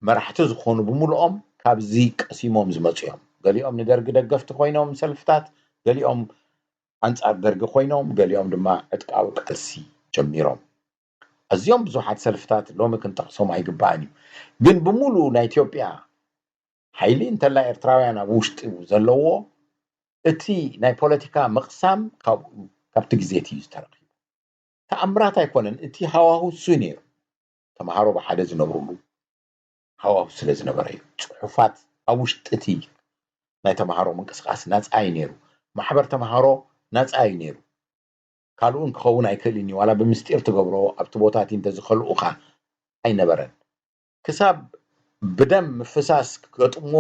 መራሕቲ ዝኾኑ ብምልኦም ካብዚ ቀሲሞም ዝመፁ እዮም። ገሊኦም ንደርጊ ደገፍቲ ኮይኖም ሰልፍታት፣ ገሊኦም ኣንፃር ደርጊ ኮይኖም፣ ገሊኦም ድማ ዕጥቃዊ ቃልሲ ጀሚሮም። ኣዝዮም ብዙሓት ሰልፍታት ሎሚ ክንጠቕሶም ኣይግባእን እዩ። ግን ብምሉእ ናይ ኢትዮጵያ ሓይሊ እንተላ ኤርትራውያን ኣብ ውሽጢ ዘለዎ እቲ ናይ ፖለቲካ ምቕሳም ካብቲ ግዜ እቲ እዩ ዝተረኺቡ። ተኣምራት ኣይኮነን። እቲ ሃዋሁ እሱ ነይሩ። ተምሃሮ ብሓደ ዝነብሩሉ ሃዋሁ ስለ ዝነበረ እዩ። ፅሑፋት ኣብ ውሽጢ እቲ ናይ ተምሃሮ ምንቅስቃስ ናፃ እዩ ነይሩ። ማሕበር ተምሃሮ ናፃ እዩ ነይሩ። ካልኡን ክኸውን ኣይክእልን እዩ። ዋላ ብምስጢር ትገብሮ ኣብቲ ቦታ እቲ እንተዝኸልኡኻ ኣይነበረን። ክሳብ ብደም ምፍሳስ ክገጥሞ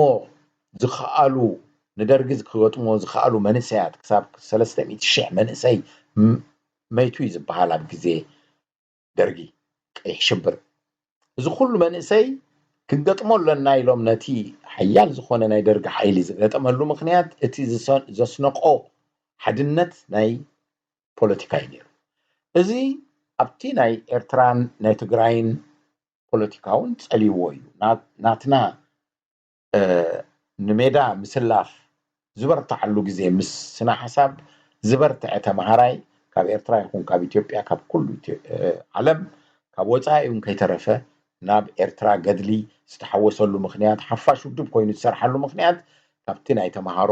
ዝኸኣሉ ንደርጊ ክገጥሞ ዝኸኣሉ መንእሰያት ክሳብ ሰለስተ ሚእቲ ሽሕ መንእሰይ መይቱ እዩ ዝበሃል ኣብ ግዜ ደርጊ ቀይሕ ሽብር። እዚ ኩሉ መንእሰይ ክንገጥሞ ኣለና ኢሎም ነቲ ሓያል ዝኾነ ናይ ደርጊ ሓይሊ ዝገጠመሉ ምክንያት እቲ ዘስነቆ ሓድነት ናይ ፖለቲካ እዩ ነይሩ። እዚ ኣብቲ ናይ ኤርትራን ናይ ትግራይን ፖለቲካ እውን ጸልይዎ እዩ። ናትና ንሜዳ ምስላፍ ዝበርትዓሉ ግዜ ምስ ስነ ሓሳብ ዝበርትዐ ተምሃራይ ካብ ኤርትራ ይኹን ካብ ኢትዮጵያ ካብ ኩሉ ዓለም ካብ ወፃኢ እውን ከይተረፈ ናብ ኤርትራ ገድሊ ዝተሓወሰሉ ምክንያት ሓፋሽ ውድብ ኮይኑ ዝሰርሓሉ ምክንያት ካብቲ ናይ ተምሃሮ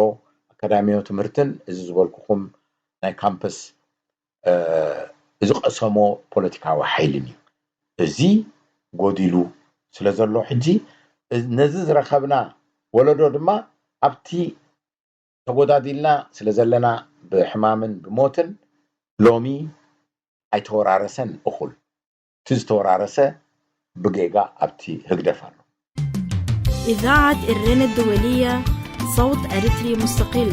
ኣካዳሚያዊ ትምህርትን እዚ ዝበልኩኹም ናይ ካምፐስ ዝቐሰሞ ፖለቲካዊ ሓይልን እዩ። እዚ ጎዲሉ ስለ ዘሎ ሕጂ ነዚ ዝረኸብና ወለዶ ድማ ኣብቲ ተጎዳዲልና ስለ ዘለና ብሕማምን ብሞትን ሎሚ ኣይተወራረሰን እኹል እቲ ዝተወራረሰ ብጌጋ ኣብቲ ህግደፍ ኣሎ። إذاعة إرينا الدولية صوت أريتري مستقل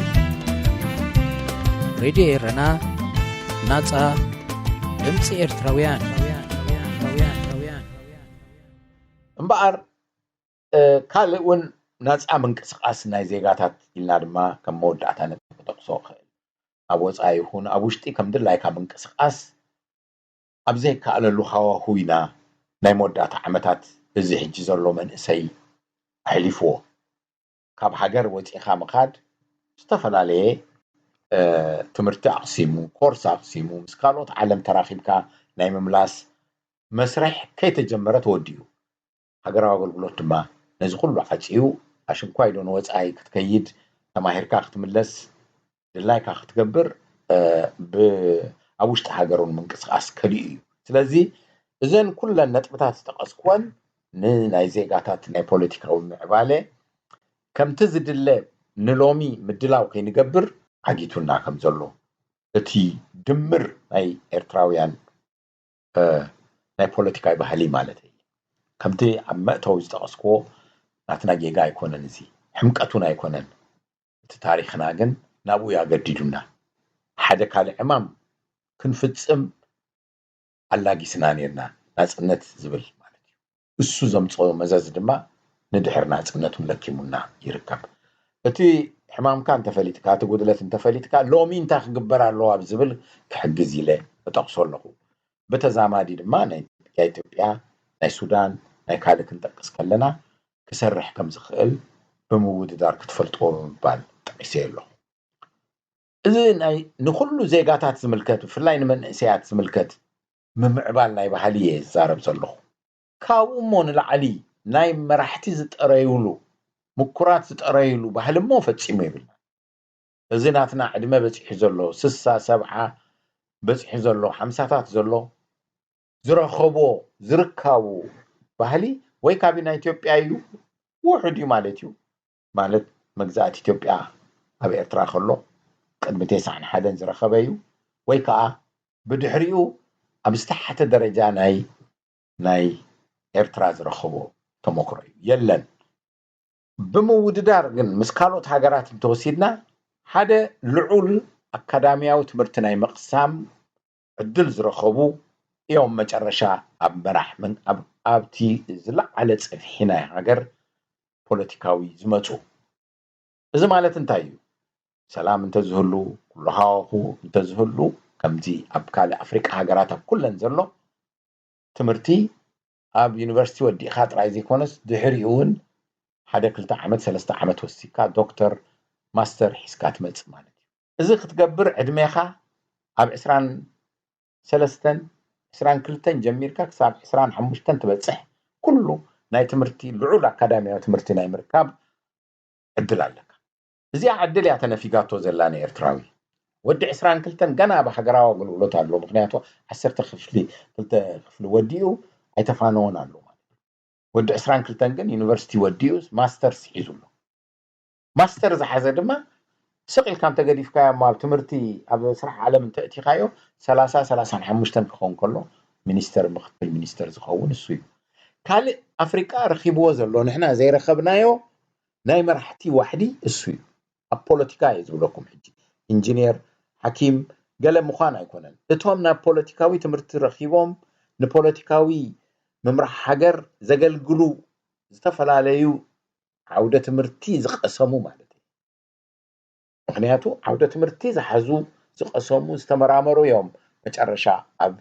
ሬድዮ ኤረና ናጻ ድምፂ ኤርትራውያን እምበኣር ካልእ እውን ናፃ ምንቅስቃስ ናይ ዜጋታት ኢልና ድማ ከም መወዳእታ ነጥቢ ክጠቅሶ እኽእል። ኣብ ወፃኢ ይኹን ኣብ ውሽጢ ከም ድላይካ ምንቅስቃስ ኣብ ዘይከኣለሉ ሃዋሁ ኢና ናይ መወዳእታ ዓመታት እዚ ሕጂ ዘሎ መንእሰይ ኣሕሊፍዎ። ካብ ሃገር ወፂኻ ምኻድ ዝተፈላለየ ትምህርቲ ኣቕሲሙ፣ ኮርስ ኣቕሲሙ፣ ምስ ካልኦት ዓለም ተራኺብካ ናይ ምምላስ መስርሕ ከይተጀመረ ተወዲኡ። ሃገራዊ ኣገልግሎት ድማ ነዚ ኩሉ ዓፅዩ ኣሽንኳይ ዶ ንወፃኢ ክትከይድ ተማሂርካ ክትምለስ ድላይካ ክትገብር ኣብ ውሽጢ ሃገር እውን ምንቅስቃስ ከሊኡ እዩ። ስለዚ እዘን ኩለን ነጥብታት ዝጠቐስኩወን ንናይ ዜጋታት ናይ ፖለቲካዊ ምዕባለ ከምቲ ዝድለ ንሎሚ ምድላው ከይንገብር ዓጊቱና ከም ዘሎ እቲ ድምር ናይ ኤርትራውያን ናይ ፖለቲካዊ ባህሊ ማለት እዩ። ከምቲ ኣብ መእተዊ ዝጠቐስክዎ ናትና ጌጋ ኣይኮነን፣ እዚ ሕምቀት እውን ኣይኮነን። እቲ ታሪኽና ግን ናብኡ ያገዲዱና። ሓደ ካልእ ዕማም ክንፍጽም ኣላጊስና ነርና፣ ናጽነት ዝብል ማለት እዩ። እሱ ዘምጽኦ መዘዝ ድማ ንድሕር ናጽነቱ ለኪሙና ይርከብ። እቲ ሕማምካ እንተፈሊጥካ፣ እቲ ጉድለት እንተፈሊጥካ፣ ሎሚ እንታይ ክግበር ኣለዎ ኣብ ዝብል ክሕግዝ ኢለ እጠቕሶ ኣለኹ። ብተዛማዲ ድማ ናይ ኢትዮጵያ፣ ናይ ሱዳን፣ ናይ ካልእ ክንጠቅስ ከለና ክሰርሕ ከም ዝኽእል ብምውድዳር ክትፈልጥዎ ብምባል ጠቒሰ ኣለኹ። እዚ ናይ ንኹሉ ዜጋታት ዝምልከት ብፍላይ ንመንእሰያት ዝምልከት ምምዕባል ናይ ባህሊ እየ ዝዛረብ ዘለኹ። ካብኡ እሞ ንላዕሊ ናይ መራሕቲ ዝጠረዩሉ ምኩራት ዝጠረዩሉ ባህሊ እሞ ፈጺሙ የብልና። እዚ ናትና ዕድመ በፂሑ ዘሎ ስሳ ሰብዓ በፂሑ ዘሎ ሓምሳታት ዘሎ ዝረኸቦ ዝርካቡ ባህሊ ወይ ካብ ናይ ኢትዮጵያ እዩ ውሑድ እዩ ማለት እዩ። ማለት መግዛእቲ ኢትዮጵያ ኣብ ኤርትራ ከሎ ቅድሚ ተስዓን ሓደን ዝረኸበ እዩ ወይ ከዓ ብድሕሪኡ ኣብ ዝተሓተ ደረጃ ናይ ናይ ኤርትራ ዝረኸቦ ተሞክሮ እዩ የለን። ብምውድዳር ግን ምስ ካልኦት ሃገራት እንተወሲድና ሓደ ልዑል ኣካዳሚያዊ ትምህርቲ ናይ ምቕሳም ዕድል ዝረኸቡ እዮም መጨረሻ ኣብ መራሕ ኣብቲ ዝለዓለ ጽፍሒ ናይ ሃገር ፖለቲካዊ ዝመፁ። እዚ ማለት እንታይ እዩ? ሰላም እንተዝህሉ፣ ኩሉ ሃዋኹ እንተዝህሉ፣ ከምዚ ኣብ ካልእ ኣፍሪቃ ሃገራት ኣብ ኩለን ዘሎ ትምህርቲ ኣብ ዩኒቨርሲቲ ወዲእኻ ጥራይ ዘይኮነስ ድሕሪኡ እውን ሓደ ክልተ ዓመት ሰለስተ ዓመት ወሲድካ ዶክተር ማስተር ሒዝካ ትመጽእ ማለት እዩ። እዚ ክትገብር ዕድሜኻ ኣብ ዕስራን ሰለስተን ዕስራን ክልተን ጀሚርካ ክሳብ ዕስራን ሓሙሽተን ትበጽሕ ኩሉ ናይ ትምህርቲ ልዑል ኣካዳሚያዊ ትምህርቲ ናይ ምርካብ ዕድል ኣለካ። እዚኣ ዕድል እያ ተነፊጋቶ ዘላ ንኤርትራዊ። ወዲ ዕስራን ክልተን ገና ኣብ ሃገራዊ ኣገልግሎት ኣሎ። ምክንያቱ ዓሰርተ ክፍሊ ክልተ ክፍሊ ወዲኡ ኣይተፋነወን ኣሎ ማለት እዩ። ወዲ ዕስራን ክልተን ግን ዩኒቨርሲቲ ወዲኡ ማስተርስ ሒዙ ኣሎ። ማስተር ዝሓዘ ድማ ስቕ ኢልካ እንተገዲፍካዮ እሞ ኣብ ትምህርቲ ኣብ ስራሕ ዓለም እንተእቲኻዮ ሰላሳ ሰላሳን ሓሙሽተን ክኸውን ከሎ ሚኒስተር ምክትል ሚኒስተር ዝኸውን እሱ እዩ። ካልእ ኣፍሪቃ ረኺብዎ ዘሎ ንሕና ዘይረኸብናዮ ናይ መራሕቲ ዋሕዲ እሱ እዩ። ኣብ ፖለቲካ እየ ዝብለኩም ሕጂ ኢንጂነር ሓኪም ገለ ምዃን ኣይኮነን። እቶም ናብ ፖለቲካዊ ትምህርቲ ረኺቦም ንፖለቲካዊ ምምራሕ ሃገር ዘገልግሉ ዝተፈላለዩ ዓውደ ትምህርቲ ዝቐሰሙ ማለት እዩ። ምክንያቱ ዓውደ ትምህርቲ ዝሓዙ ዝቐሰሙ ዝተመራመሩ እዮም መጨረሻ ኣብ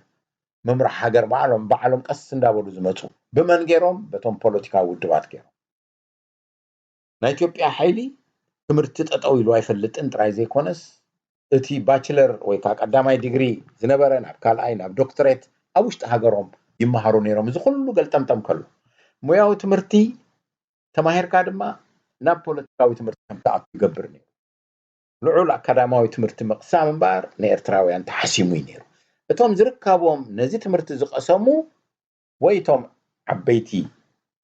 ምምራሕ ሃገር ባዕሎም ባዕሎም ቀስ እንዳበሉ ዝመፁ ብመን ገይሮም በቶም ፖለቲካዊ ውድባት ገይሮም ናይ ኢትዮጵያ ሓይሊ ትምህርቲ ጠጠው ኢሉ ኣይፈልጥን ጥራይ ዘይኮነስ እቲ ባችለር ወይ ከዓ ቀዳማይ ዲግሪ ዝነበረ ናብ ካልኣይ ናብ ዶክተሬት ኣብ ውሽጢ ሃገሮም ይመሃሩ ነይሮም። እዚ ኩሉ ገልጠምጠም ከሎ ሙያዊ ትምህርቲ ተማሂርካ ድማ ናብ ፖለቲካዊ ትምህርቲ ከምትኣቱ ይገብር ነይሩ። ልዑል ኣካዳማዊ ትምህርቲ ምቕሳም እምበኣር ንኤርትራውያን ተሓሲሙ እዩ ነይሩ። እቶም ዝርካቦም ነዚ ትምህርቲ ዝቐሰሙ ወይ እቶም ዓበይቲ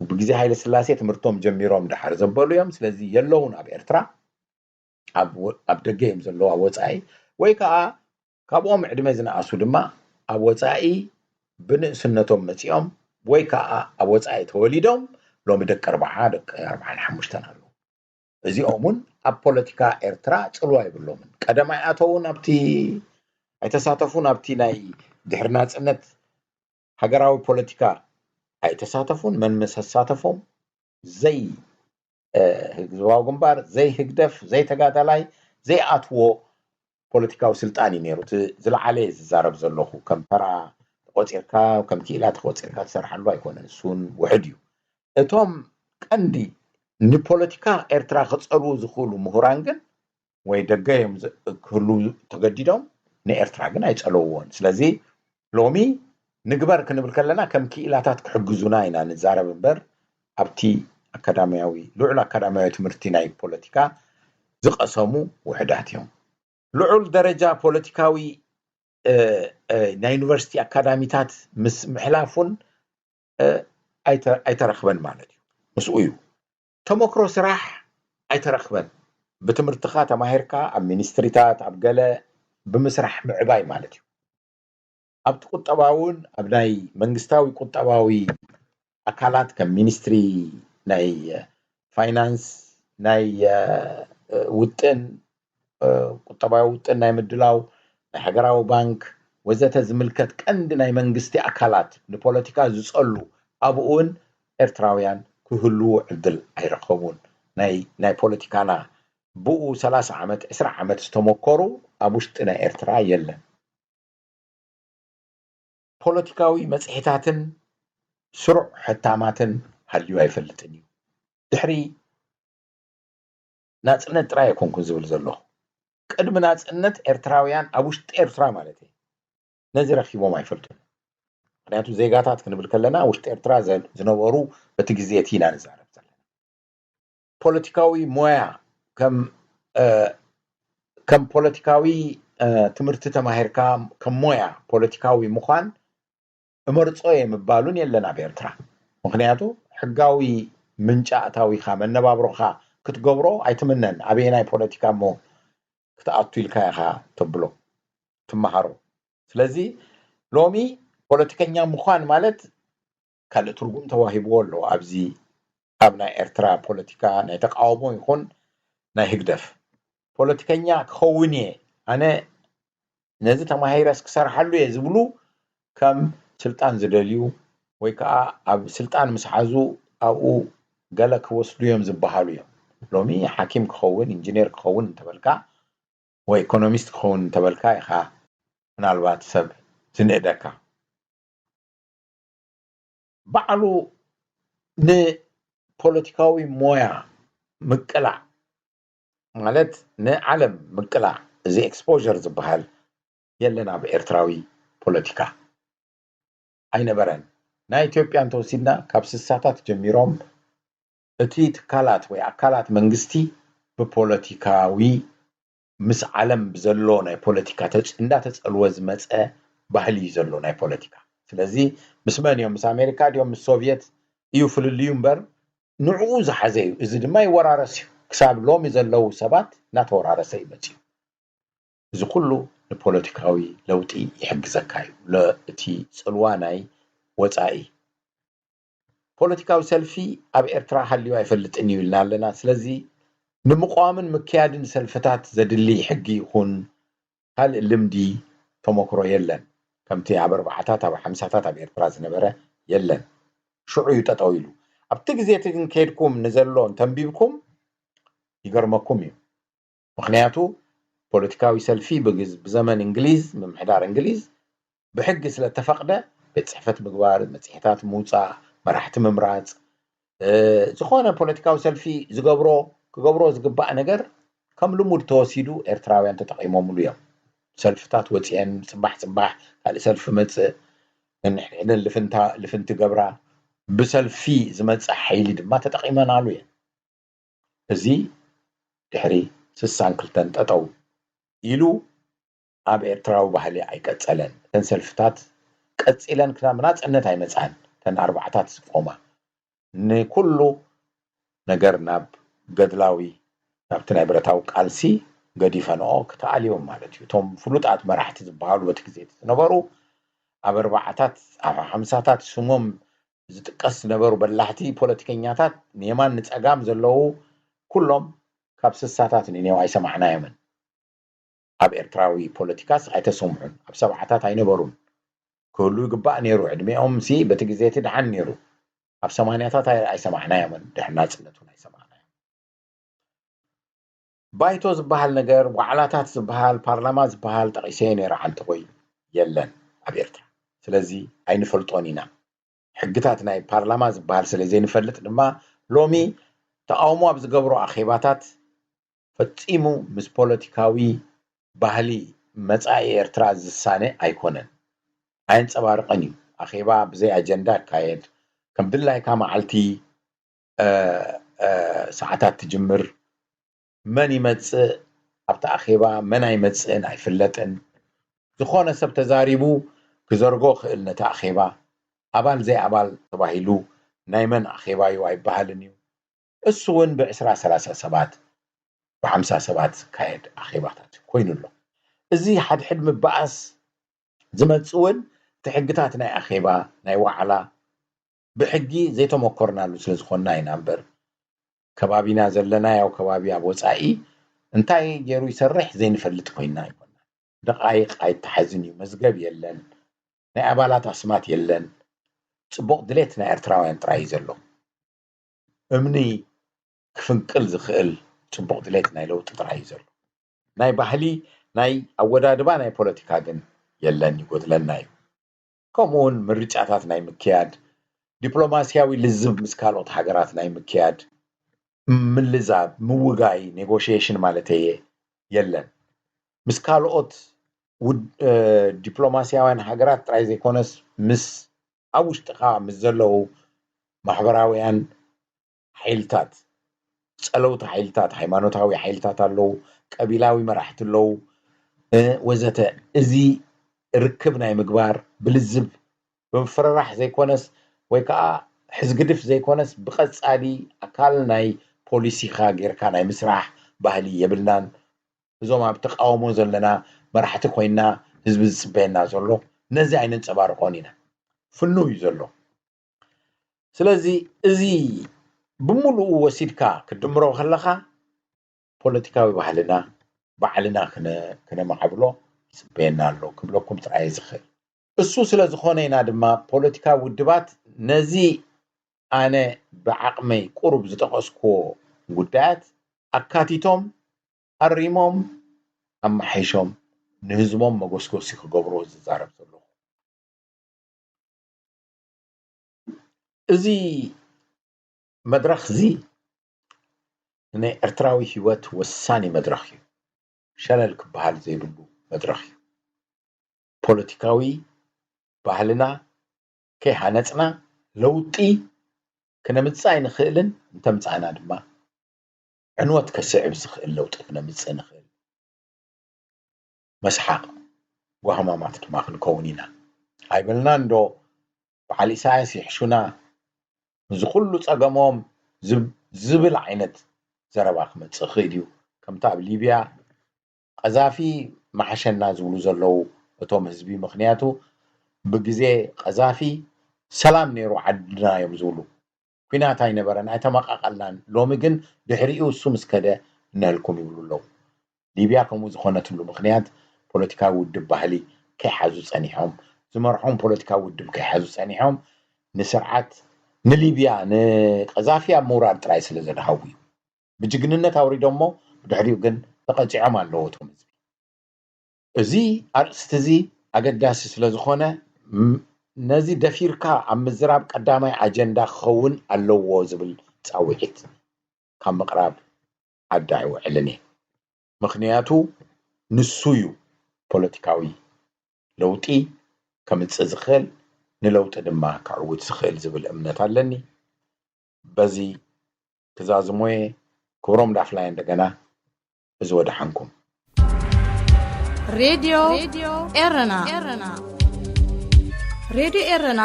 ብግዜ ሃይለ ስላሴ ትምህርቶም ጀሚሮም ድሓር ዘበሉ እዮም። ስለዚ የለውን ኣብ ኤርትራ ኣብ ደገ እዮም ዘለዉ ኣብ ወፃኢ ወይ ከዓ ካብኦም ዕድመ ዝነኣሱ ድማ ኣብ ወፃኢ ብንእስነቶም መፂኦም ወይ ከዓ ኣብ ወፃኢ ተወሊዶም ሎሚ ደቂ ኣርባዓ ደቂ ኣርባዓን ሓሙሽተን ኣለዉ። እዚኦም እውን ኣብ ፖለቲካ ኤርትራ ፅልዋ የብሎምን። ቀደም ኣይኣተውን ኣብቲ ኣይተሳተፉን ኣብቲ ናይ ድሕሪ ናፅነት ሃገራዊ ፖለቲካ ኣይተሳተፉን። መን ምስ ኣሳተፎም ዘይ ህዝባዊ ግንባር ዘይ ህግደፍ ዘይ ተጋዳላይ ዘይኣትዎ ፖለቲካዊ ስልጣን እዩ ነይሩ። እቲ ዝለዓለ እየ ዝዛረብ ዘለኹ። ከም ተራ ተቆፂርካ ከም ክኢላ ተቆፂርካ ትሰርሓሉ ኣይኮነን። እሱን ውሕድ እዩ። እቶም ቀንዲ ንፖለቲካ ኤርትራ ክፀልዉ ዝኽእሉ ምሁራን ግን ወይ ደገ እዮም ክህሉ ተገዲዶም ንኤርትራ ግን ኣይፀለውዎን። ስለዚ ሎሚ ንግበር ክንብል ከለና ከም ክኢላታት ክሕግዙና ኢና ንዛረብ እምበር ኣብቲ ኣካዳሚያዊ ልዑል ኣካዳሚያዊ ትምህርቲ ናይ ፖለቲካ ዝቐሰሙ ውሕዳት እዮም። ልዑል ደረጃ ፖለቲካዊ ናይ ዩኒቨርሲቲ ኣካዳሚታት ምስ ምሕላፉን ኣይተረኽበን ማለት እዩ። ምስኡ እዩ ተመክሮ ስራሕ ኣይተረኽበን። ብትምህርትኻ ተማሂርካ ኣብ ሚኒስትሪታት ኣብ ገለ ብምስራሕ ምዕባይ ማለት እዩ። ኣብቲ ቁጠባውን ኣብ ናይ መንግስታዊ ቁጠባዊ ኣካላት ከም ሚኒስትሪ ናይ ፋይናንስ ናይ ውጥን ቁጠባዊ ውጥን ናይ ምድላው ናይ ሃገራዊ ባንክ ወዘተ ዝምልከት ቀንዲ ናይ መንግስቲ ኣካላት ንፖለቲካ ዝጸሉ ኣብኡ እውን ኤርትራውያን ክህልዉ ዕድል ኣይረኸቡን። ናይ ናይ ፖለቲካና ብኡ ሰላሳ ዓመት ዕስራ ዓመት ዝተመኮሩ ኣብ ውሽጢ ናይ ኤርትራ የለን። ፖለቲካዊ መጽሔታትን ስሩዕ ሕታማትን ሃልዩ ኣይፈልጥን እዩ። ድሕሪ ናጽነት ጥራይ ኣይኮንኩን ዝብል ዘለኹ። ቅድሚ ናጽነት ኤርትራውያን ኣብ ውሽጢ ኤርትራ ማለት እዩ ነዚ ረኺቦም ኣይፈልጡን። ምክንያቱ ዜጋታት ክንብል ከለና ውሽጢ ኤርትራ ዝነበሩ በቲ ግዜ እቲ ኢና ንዛረብ ዘለና። ፖለቲካዊ ሞያ ከም ከም ፖለቲካዊ ትምህርቲ ተማሂርካ ከም ሞያ ፖለቲካዊ ምዃን እመርጾ እየ ምባሉን የለን ኣብ ኤርትራ። ምኽንያቱ ሕጋዊ ምንጫ ኣታዊኻ መነባብሮኻ ክትገብሮ ኣይትምነን። ኣበየናይ ፖለቲካ እሞ ክትኣቱ ኢልካ ኢኻ ተብሎ ትመሃሮ። ስለዚ ሎሚ ፖለቲከኛ ምዃን ማለት ካልእ ትርጉም ተዋሂብዎ ኣሎ። ኣብዚ ኣብ ናይ ኤርትራ ፖለቲካ ናይ ተቃውሞ ይኹን ናይ ህግደፍ ፖለቲከኛ ክኸውን እየ ኣነ ነዚ ተማሂረስ ክሰርሓሉ እየ ዝብሉ ከም ስልጣን ዝደልዩ ወይ ከዓ ኣብ ስልጣን ምስ ሓዙ ኣብኡ ገለ ክወስዱ እዮም ዝበሃሉ እዮም። ሎሚ ሓኪም ክኸውን ኢንጂነር ክኸውን እንተበልካ ወይ ኢኮኖሚስት ክኸውን እንተበልካ ኢኻ ምናልባት ሰብ ዝንእደካ። ባዕሉ ንፖለቲካዊ ሞያ ምቅላዕ ማለት ንዓለም ምቅላዕ እዚ exposure ዝበሃል የለን ኣብ ኤርትራዊ ፖለቲካ ኣይነበረን። ናይ ኢትዮጵያ እንተወሲድና ካብ ስሳታት ጀሚሮም እቲ ትካላት ወይ ኣካላት መንግስቲ ብፖለቲካዊ ምስ ዓለም ብዘሎ ናይ ፖለቲካ እንዳተፀልወ ዝመፀ ባህሊ እዩ ዘሎ ናይ ፖለቲካ። ስለዚ ምስ መን እዮም? ምስ ኣሜሪካ ድዮም ምስ ሶቭየት እዩ ፍልልዩ እምበር ንዕኡ ዝሓዘ እዩ። እዚ ድማ ይወራረስ እዩ። ክሳብ ሎሚ ዘለዉ ሰባት እናተወራረሰ እዩ መፅዩ። እዚ ኩሉ ንፖለቲካዊ ለውጢ ይሕግዘካ እዩ። እቲ ፅልዋ ናይ ወፃኢ ፖለቲካዊ ሰልፊ ኣብ ኤርትራ ሃልዩ ኣይፈልጥን እዩ ኢልና ኣለና። ስለዚ ንምቋምን ምክያድን ሰልፍታት ዘድሊ ሕጊ ይኹን ካልእ ልምዲ ተመክሮ የለን። ከምቲ ኣብ ኣርባዓታት ኣብ ሓምሳታት ኣብ ኤርትራ ዝነበረ የለን። ሽዑ እዩ ጠጠው ኢሉ። ኣብቲ ግዜ እቲ ግን ከይድኩም ንዘሎ እንተንቢብኩም ይገርመኩም እዩ። ምኽንያቱ ፖለቲካዊ ሰልፊ ብግዝ- ብዘመን እንግሊዝ ምምሕዳር እንግሊዝ ብሕጊ ስለተፈቕደ ቤት ፅሕፈት ምግባር፣ መፅሄታት ምውፃእ፣ መራሕቲ ምምራፅ፣ ዝኾነ ፖለቲካዊ ሰልፊ ዝገብሮ ክገብሮ ዝግባእ ነገር ከም ልሙድ ተወሲዱ ኤርትራውያን ተጠቒሞምሉ እዮም። ሰልፍታት ወፂአን ፅባሕ ፅባሕ ካልእ ሰልፊ መፅእ ነንሕድሕደን ልፍንቲ ገብራ ብሰልፊ ዝመፅእ ሓይሊ ድማ ተጠቒመናሉ እየን። እዚ ድሕሪ ስሳን ክልተን ጠጠው ኢሉ ኣብ ኤርትራዊ ባህሊ ኣይቀጸለን። እተን ሰልፍታት ቀጺለን ክሳብ ናጽነት ኣይመጽኣን። እተን ኣርባዕታት ዝቆማ ንኩሉ ነገር ናብ ገድላዊ ናብቲ ናይ ብረታዊ ቃልሲ ገዲፈንኦ ክተኣልዮም ማለት እዩ። እቶም ፍሉጣት መራሕቲ ዝበሃሉ በቲ ግዜ እቲ ዝነበሩ ኣብ ኣርባዓታት ኣብ ሓምሳታት ስሞም ዝጥቀስ ዝነበሩ በላሕቲ ፖለቲከኛታት ንየማን ንጸጋም ዘለዉ ኩሎም ካብ ስሳታት ንኔው ኣይሰማዕናዮምን። ኣብ ኤርትራዊ ፖለቲካስ ኣይተሰምዑን። ኣብ ሰብዓታት ኣይነበሩን። ክህሉ ይግባእ ነይሩ። ዕድሜኦም ሲ በቲ ግዜ እቲ ደሓን ነይሩ። ኣብ ሰማንያታት ኣይ- ኣይሰማዕናዮምን። ድሕሪ ናጽነት እውን ኣይሰማዕናዮም። ባይቶ ዝበሃል ነገር፣ ዋዕላታት ዝበሃል፣ ፓርላማ ዝበሃል ጠቒሰዮ ነይረ ዓንተኾይ የለን ኣብ ኤርትራ። ስለዚ ኣይንፈልጦን ኢና። ሕግታት ናይ ፓርላማ ዝበሃል ስለ ዘይንፈልጥ ድማ ሎሚ ተቓውሞ ኣብ ዝገብሮ ኣኼባታት ፈጺሙ ምስ ፖለቲካዊ ባህሊ መጻኢ ኤርትራ ዝሳነ ኣይኮነን። ኣየንጸባርቕን እዩ። ኣኼባ ብዘይ ኣጀንዳ ይካየድ። ከም ድላይካ መዓልቲ ሰዓታት ትጅምር። መን ይመጽእ ኣብቲ ኣኼባ መን ኣይመጽእን ኣይፍለጥን። ዝኾነ ሰብ ተዛሪቡ ክዘርጎ ክእል ነቲ ኣኼባ። ኣባል ዘይኣባል ተባሂሉ ናይ መን ኣኼባ እዩ ኣይበሃልን እዩ። እሱ እውን ብዕስራ ሰላሳ ሰባት ብሓምሳ ሰባት ዝካየድ ኣኼባታት ኮይኑ ኣሎ። እዚ ሓድሕድ ምበኣስ ዝመጽእ እውን እቲ ሕግታት ናይ ኣኼባ ናይ ዋዕላ ብሕጊ ዘይተመኮርናሉ ስለ ዝኾንና ኢና እምበር ከባቢና ዘለና ያው ከባቢ ኣብ ወጻኢ እንታይ ገይሩ ይሰርሕ ዘይንፈልጥ ኮይንና ኣይኮንና። ደቃይቕ ኣይተሓዝን እዩ፣ መዝገብ የለን፣ ናይ ኣባላት ኣስማት የለን። ጽቡቕ ድሌት ናይ ኤርትራውያን ጥራይ እዩ ዘሎ። እምኒ ክፍንቅል ዝኽእል ጽቡቕ ድሌት ናይ ለውጢ ጥራይ እዩ ዘሎ። ናይ ባህሊ ናይ ኣወዳድባ ናይ ፖለቲካ ግን የለን፣ ይጎድለና እዩ። ከምኡ እውን ምርጫታት ናይ ምክያድ፣ ዲፕሎማስያዊ ልዝብ ምስ ካልኦት ሃገራት ናይ ምክያድ፣ ምልዛብ፣ ምውጋይ፣ ኔጎሽዬሽን ማለተየ የለን። ምስ ካልኦት ውድ- ዲፕሎማስያውያን ሃገራት ጥራይ ዘይኮነስ ምስ ኣብ ውሽጥኻ ምስ ዘለዉ ማሕበራውያን ሓይልታት፣ ጸለውቲ ሓይልታት፣ ሃይማኖታዊ ሓይልታት ኣለዉ፣ ቀቢላዊ መራሕቲ ኣለዉ፣ እ፣ ወዘተ። እዚ ርክብ ናይ ምግባር ብልዝብ፣ ብምፍርራሕ ዘይኮነስ፣ ወይ ከዓ ሕዝግድፍ ዘይኮነስ፣ ብቐጻሊ ኣካል ናይ ፖሊሲኻ ጌርካ ናይ ምስራሕ ባህሊ የብልናን። እዞም ኣብ ተቃውሞ ዘለና መራሕቲ ኮይና ህዝቢ ዝጽበየና ዘሎ ነዚ ኣይነንጸባርቆን ኢና። ፍኑው እዩ ዘሎ። ስለዚ እዚ ብምሉኡ ወሲድካ ክትድምሮ ከለኻ ፖለቲካዊ ባህልና ባዕልና ክነ-፣ ክነማዕብሎ ይጽበየና ኣሎ ክብለኩም ጥራይ እየ ዝኽእል። እሱ ስለ ዝኾነ ኢና ድማ ፖለቲካዊ ውድባት ነዚ ኣነ ብዓቕመይ ቁሩብ ዝጠቐስኩዎ ጉዳያት ኣካቲቶም፣ ኣሪሞም፣ ኣመሓይሾም ንህዝቦም መጎስጎሲ ክገብርዎ ዝዛረብ ዘለኹ። እዚ መድረኽ እዚ ንናይ ኤርትራዊ ህይወት ወሳኒ መድረኽ እዩ። ሸለል ክበሃል ዘይብሉ መድረኽ እዩ። ፖለቲካዊ ባህልና ከይሃነጽና ለውጢ ክነምጽእ ኣይንኽእልን፣ እንተምጻእና ድማ ዕንወት ከስዕብ ዝኽእል ለውጢ ክነምጽእ ንኽእል። መስሓቕ ጓህማማት ድማ ክንከውን ኢና። ኣይበልናን ዶ በዓል ኢሳያስ ይሕሹና፣ እዚ ኩሉ ጸገሞም ዝብ-፣ ዝብል ዓይነት ዘረባ ክመጽእ ይኽእል እዩ። ከምቲ ኣብ ሊብያ ቀዛፊ መሓሸና ዝብሉ ዘለዉ እቶም ህዝቢ፣ ምኽንያቱ ብግዜ ቀዛፊ ሰላም ነይሩ ዓድና እዮም ዝብሉ። ኲናት ኣይነበረን፣ ኣይተመቓቐልናን። ሎሚ ግን ድሕሪኡ እሱ ምስ ከደ እነሀልኩም ይብሉ ኣለዉ። ሊብያ ከምኡ ዝኾነትሉ ምኽንያት ፖለቲካዊ ውድብ ባህሊ ከይሓዙ ጸኒሖም፣ ዝመርሖም ፖለቲካዊ ውድብ ከይሓዙ ጸኒሖም፣ ንስርዓት ንሊብያ ንቀዛፊ ኣብ ምውራድ ጥራይ ስለ ዘድሃቡ እዩ። ብጅግንነት ኣውሪዶሞ፣ ብድሕሪኡ ግን ተቐጺዖም ኣለዉ እቶም ህዝቢ። እዚ ኣርእስቲ እዚ ኣገዳሲ ስለ ዝኾነ፣ ም-፣ ነዚ ደፊርካ ኣብ ምዝራብ ቀዳማይ ኣጀንዳ ክኸውን ኣለዎ ዝብል ጻውዒት ካብ ምቕራብ ዓዲ ኣይውዕልን እየ። ምኽንያቱ ንሱ እዩ ፖለቲካዊ ለውጢ ከምጽእ ዝኽእል፣ ንለውጢ ድማ ከዕውት ዝኽእል ዝብል እምነት ኣለኒ። በዚ ክዛዝሞ እየ። ክብሮም ዳፍላይ እንደገና፣ እዚ ወደሓንኩም። ሬድዮ ኤረና። ሬድዮ ኤረና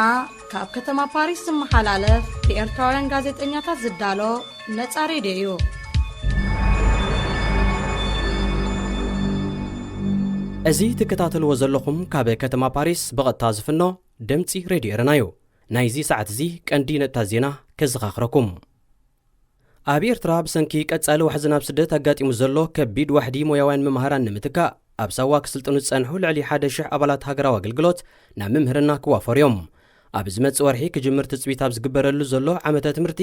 ካብ ከተማ ፓሪስ ዝመሓላለፍ ብኤርትራውያን ጋዜጠኛታት ዝዳሎ ነጻ ሬድዮ እዩ። እዚ ትከታተልዎ ዘለኹም ካብ ከተማ ፓሪስ ብቐጥታ ዝፍኖ ድምጺ ሬድዮ ኤረና እዩ። ናይዚ ሰዓት እዚ ቀንዲ ነጥብታት ዜና ከዘኻኽረኩም። ኣብ ኤርትራ ብሰንኪ ቀጻሊ ዋሕዚ ናብ ስደት ኣጋጢሙ ዘሎ ከቢድ ዋሕዲ ሞያውያን መምሃራን ንምትካእ ኣብ ሳዋ ክስልጥኑ ዝጸንሑ ልዕሊ ሓደ ሽሕ ኣባላት ሃገራዊ ኣገልግሎት ናብ ምምህርና ክዋፈሩ እዮም። ኣብ ዝመጽእ ወርሒ ክጅምር ትጽቢት ኣብ ዝግበረሉ ዘሎ ዓመተ ትምህርቲ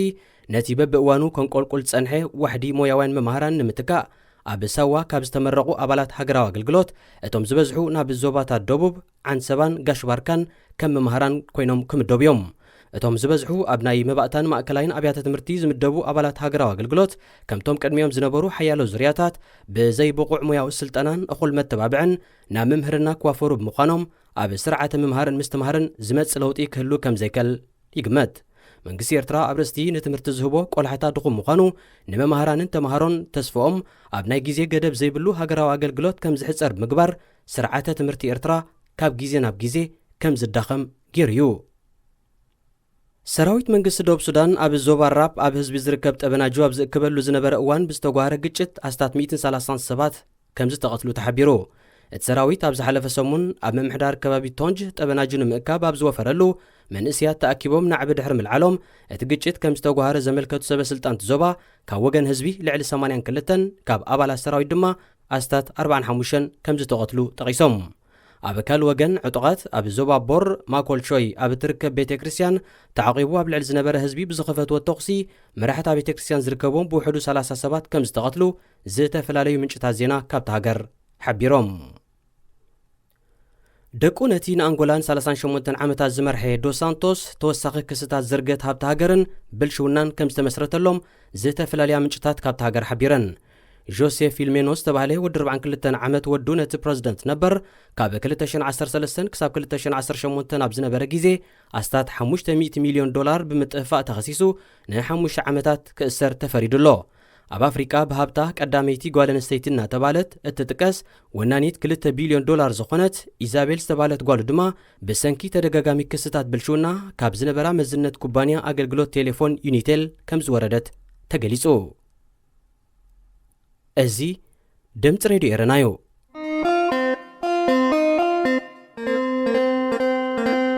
ነቲ በብእዋኑ ከንቆልቁል ዝጸንሐ ዋሕዲ ሞያውያን መምሃራን ንምትካእ ኣብ ሳዋ ካብ ዝተመረቑ ኣባላት ሃገራዊ ኣገልግሎት እቶም ዝበዝሑ ናብ ዞባታት ደቡብ፣ ዓንሰባን ጋሽ ባርካን ከም መምሃራን ኮይኖም ክምደቡ እዮም። እቶም ዝበዝሑ ኣብ ናይ መባእታን ማእከላይን ኣብያተ ትምህርቲ ዝምደቡ ኣባላት ሃገራዊ ኣገልግሎት ከምቶም ቅድሚኦም ዝነበሩ ሓያሎ ዙርያታት ብዘይብቑዕ ሞያዊ ስልጠናን እኹል መተባብዕን ናብ ምምህርና ክዋፈሩ ብምዃኖም ኣብ ስርዓተ ምምሃርን ምስትምሃርን ዝመጽእ ለውጢ ክህሉ ከም ዘይከል ይግመት። መንግስቲ ኤርትራ ኣብ ርእስቲ ንትምህርቲ ዝህቦ ቆላሕታ ድኹም ምዃኑ ንመምሃራንን ተምሃሮን ተስፍኦም ኣብ ናይ ግዜ ገደብ ዘይብሉ ሃገራዊ ኣገልግሎት ከም ዝሕጸር ብምግባር ስርዓተ ትምህርቲ ኤርትራ ካብ ግዜ ናብ ግዜ ከም ዝዳኸም ገይሩ እዩ። ሰራዊት መንግስቲ ደቡብ ሱዳን ኣብ ዞባ ራፕ ኣብ ህዝቢ ዝርከብ ጠበናጁ ኣብ ዝእክበሉ ዝነበረ እዋን ብዝተጓሃረ ግጭት ኣስታት ሚእትን ሰላሳን ሰባት ከም ዝተቐትሉ ተሓቢሩ። እቲ ሰራዊት ኣብ ዝሓለፈ ሰሙን ኣብ ምምሕዳር ከባቢ ቶንጅ ጠበናጁ ንምእካብ ኣብ ዝወፈረሉ መንእስያት ተኣኪቦም ናዕቢ ድሕሪ ምልዓሎም እቲ ግጭት ከም ዝተጓሃረ ዘመልከቱ ሰበ ስልጣን እቲ ዞባ ካብ ወገን ህዝቢ ልዕሊ ሰማንያን ክልተን ካብ ኣባላት ሰራዊት ድማ ኣስታት ኣርባዓን ሓሙሽተን ከም ዝተቐትሉ ጠቒሶም። ኣብ ካልእ ወገን ዕጡቓት ኣብ ዞባ ቦር ማኮልሾይ ኣብ እትርከብ ቤተ ክርስቲያን ተዓቒቡ ኣብ ልዕሊ ዝነበረ ህዝቢ ብዝኸፈትዎ ተኹሲ መራሕቲ ቤተ ክርስቲያን ዝርከብዎም ብውሕዱ ሰላሳ ሰባት ከም ዝተቐትሉ ዝተፈላለዩ ምንጭታት ዜና ካብታ ሃገር ሓቢሮም። ደቁ ነቲ ንኣንጎላን ሰላሳን ሸሞንተን ዓመታት ዝመርሐ ዶስ ሳንቶስ ተወሳኺ ክስታት ዝርገት ሃብቲ ሃገርን ብልሽውናን ከም ዝተመስረተሎም ዝተፈላለያ ምንጭታት ካብታ ሃገር ሓቢረን። ጆሴ ፊልሜኖ ዝተባህለ ወዲ ኣርባዓን ክልተን ዓመት ወዱ ነቲ ፕረዚደንት ነበር ካብ ክልተ ሽሕን ዓሰርተ ሰለስተን ክሳብ ክልተ ሽሕን ዓሰርተ ሸሞንተን ኣብ ዝነበረ ግዜ ኣስታት ሓሙሽተ ሚእቲ ሚልዮን ዶላር ብምጥፍፋእ ተኸሲሱ ንሓሙሽተ ዓመታት ክእሰር ተፈሪዱ ኣሎ። ኣብ ኣፍሪቃ ብሃብታ ቀዳመይቲ ጓል ኣንስተይቲ እናተባለት እትጥቀስ ወናኒት ክልተ ቢልዮን ዶላር ዝኾነት ኢዛቤል ዝተባለት ጓሉ ድማ ብሰንኪ ተደጋጋሚ ክስታት ብልሽውና ካብ ዝነበራ መዝነት ኩባንያ ኣገልግሎት ቴሌፎን ዩኒቴል ከም ዝወረደት ተገሊጹ። እዚ ድምፂ ሬድዮ ኤረና እዩ።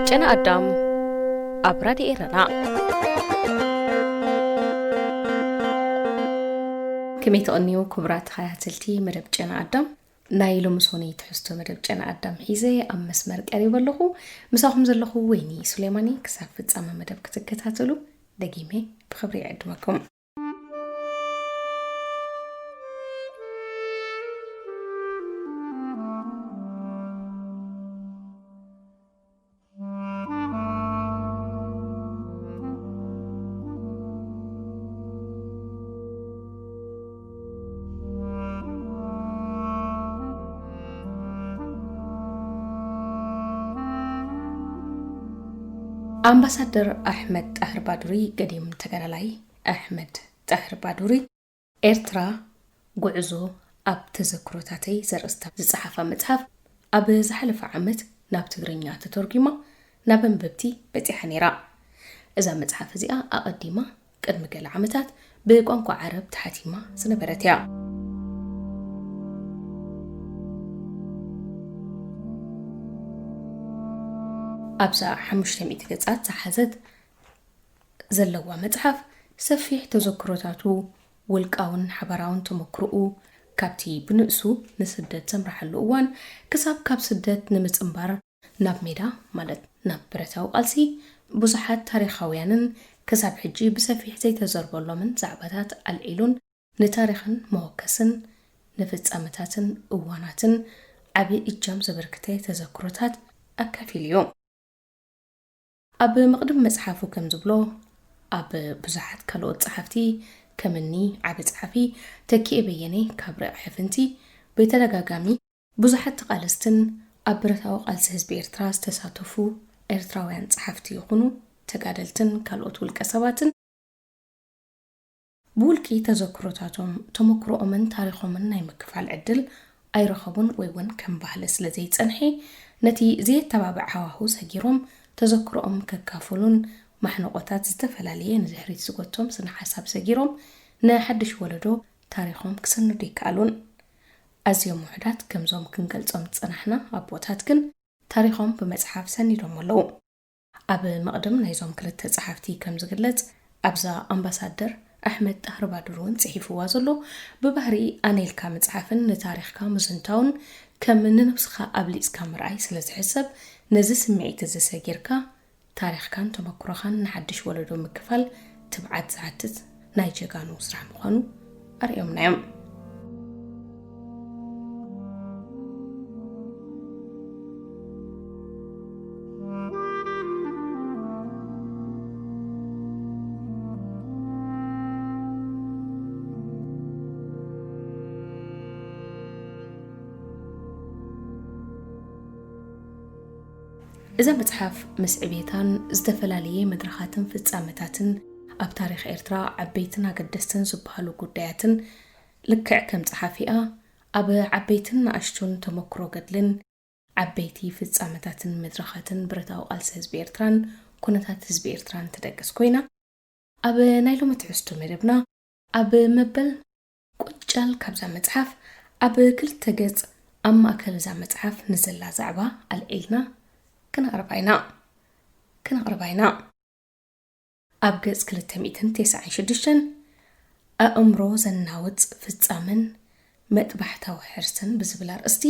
ጨና ኣዳም ኣብ ራድዮ ኤረና። ከመይ ትቐንዩ ክቡራት ተኸታተልቲ መደብ ጨና ኣዳም? ናይ ሎሚ ሰኑይ ትሕዝቶ መደብ ጨና ኣዳም ሒዘ ኣብ መስመር ቀሪበ ኣለኹ። ምሳኹም ዘለኹ ወይኒ ሱሌማኒ። ክሳብ ፍጻመ መደብ ክትከታተሉ ደጊመ ብኽብሪ ይዕድመኩም። ኣምባሳደር ኣሕመድ ጣህር ባዱሪ፣ ገዲም ተጋዳላይ ኣሕመድ ጣህር ባዱሪ፣ ኤርትራ፣ ጉዕዞ ኣብ ተዘክሮታተይ ዘርእስታ ዝጸሓፋ መጽሓፍ፣ ኣብ ዝሓለፈ ዓመት ናብ ትግርኛ ተተርጒማ ናብ ኣንበብቲ በጺሓ ነይራ። እዛ መጽሓፍ እዚኣ ኣቐዲማ ቅድሚ ገለ ዓመታት ብቋንቋ ዓረብ ተሓቲማ ዝነበረት እያ። ኣብዛ ሓሙሽተ ሚእቲ ገጻት ዝሓዘት ዘለዋ መጽሓፍ፣ ሰፊሕ ተዘክሮታቱ፣ ውልቃውን ሓባራውን ተመክሮኡ፣ ካብቲ ብንእሱ ንስደት ዘምርሓሉ እዋን ክሳብ ካብ ስደት ንምጽንባር ናብ ሜዳ፣ ማለት ናብ ብረታዊ ቃልሲ፣ ብዙሓት ታሪኻውያንን ክሳብ ሕጂ ብሰፊሕ ዘይተዘርበሎምን ዛዕባታት ኣልዒሉን ንታሪኽን መወከስን ንፍጻመታትን እዋናትን ዓቢ እጃም ዘበርክተ ተዘክሮታት ኣካፊሉ እዩ። ኣብ መቕድም መጽሓፉ ከም ዝብሎ፣ ኣብ ብዙሓት ካልኦት ጸሓፍቲ፣ ከም እኒ ዓቢ ጸሓፊ ተኪኤ በየነ ካብ ርዕይ ሕፍንቲ፣ ብተደጋጋሚ ብዙሓት ተቓለስትን ኣብ ብረታዊ ቃልሲ ህዝቢ ኤርትራ ዝተሳተፉ ኤርትራውያን ጸሓፍቲ ይኹኑ ተጋደልትን ካልኦት ውልቀ ሰባትን ብውልቂ ተዘክሮታቶም፣ ተመክሮኦምን ታሪኾምን ናይ ምክፋል ዕድል ኣይረኸቡን ወይ እውን ከም ባህሊ ስለ ዘይጸንሐ፣ ነቲ ዘየተባብዕ ሃዋሁ ሰጊሮም ተዘክሮኦም ከካፍሉን ማሕነቆታት ዝተፈላለየ ንድሕሪት ዝጎቶም ስነ ሓሳብ ሰጊሮም ንሓድሽ ወለዶ ታሪኾም ክሰንዱ ኣይከኣሉን። ኣዝዮም ውሑዳት ከምዞም ክንገልጾም ዝጸናሕና ኣቦታት ግን ታሪኾም ብመጽሓፍ ሰኒዶሞ ኣለዉ። ኣብ መቕድም ናይዞም ክልተ ጸሓፍቲ ከም ዝግለጽ፣ ኣብዛ ኣምባሳደር ኣሕመድ ጣህር ባዱር እውን ጽሒፍዋ ዘሎ፣ ብባህሪ ኣነ ኢልካ ምጽሓፍን ንታሪኽካ ምዝንታውን ከም ንነብስኻ ኣብሊጽካ ምርኣይ ስለ ዝሕሰብ፣ ነዚ ስምዒት እዚ ሰጊርካ ታሪኽካን ተመክሮኻን ንሓድሽ ወለዶ ምክፋል ትብዓት ዝሓትት ናይ ጀጋኑ ስራሕ ምዃኑ ኣርእዮምና እዮም። እዛ መጽሓፍ ምስ ዕቤታን ዝተፈላለየ መድረኻትን ፍጻመታትን ኣብ ታሪኽ ኤርትራ ዓበይትን ኣገደስትን ዝበሃሉ ጉዳያትን ልክዕ ከም ጸሓፊኣ ኣብ ዓበይትን ንኣሽቱን ተመክሮ ገድልን ዓበይቲ ፍጻመታትን መድረኻትን ብረታዊ ቃልሲ ህዝቢ ኤርትራን ኩነታት ህዝቢ ኤርትራን ትደቅስ ኮይና፣ ኣብ ናይ ሎሚ ትሕዝቶ መደብና ኣብ መበል ቁጫል ካብዛ መጽሓፍ ኣብ ክልተ ገጽ ኣብ ማእከል እዛ መጽሓፍ ንዘላ ዛዕባ ኣልዒልና ክነቕርባ ኢና። ክነቕርባ ኢና። ኣብ ገጽ ክልተ ሚእትን ተስዓን ሽዱሽተን ኣእምሮ ዘናውጽ ፍጻመን መጥባሕታዊ ሕርስን ብዝብል ኣርእስቲ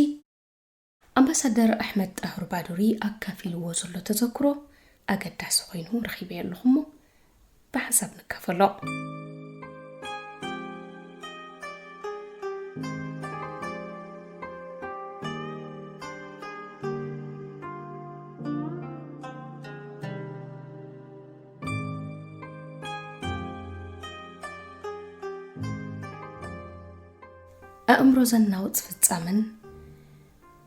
ኣምባሳደር ኣሕመድ ጣሁር ባዱሪ ኣካፊልዎ ዘሎ ተዘክሮ ኣገዳሲ ኮይኑ ረኺበዮ ኣለኹ እሞ ብሓንሳብ ንካፈሎ። ኣእምሮ ዘናውጽ ፍጻመን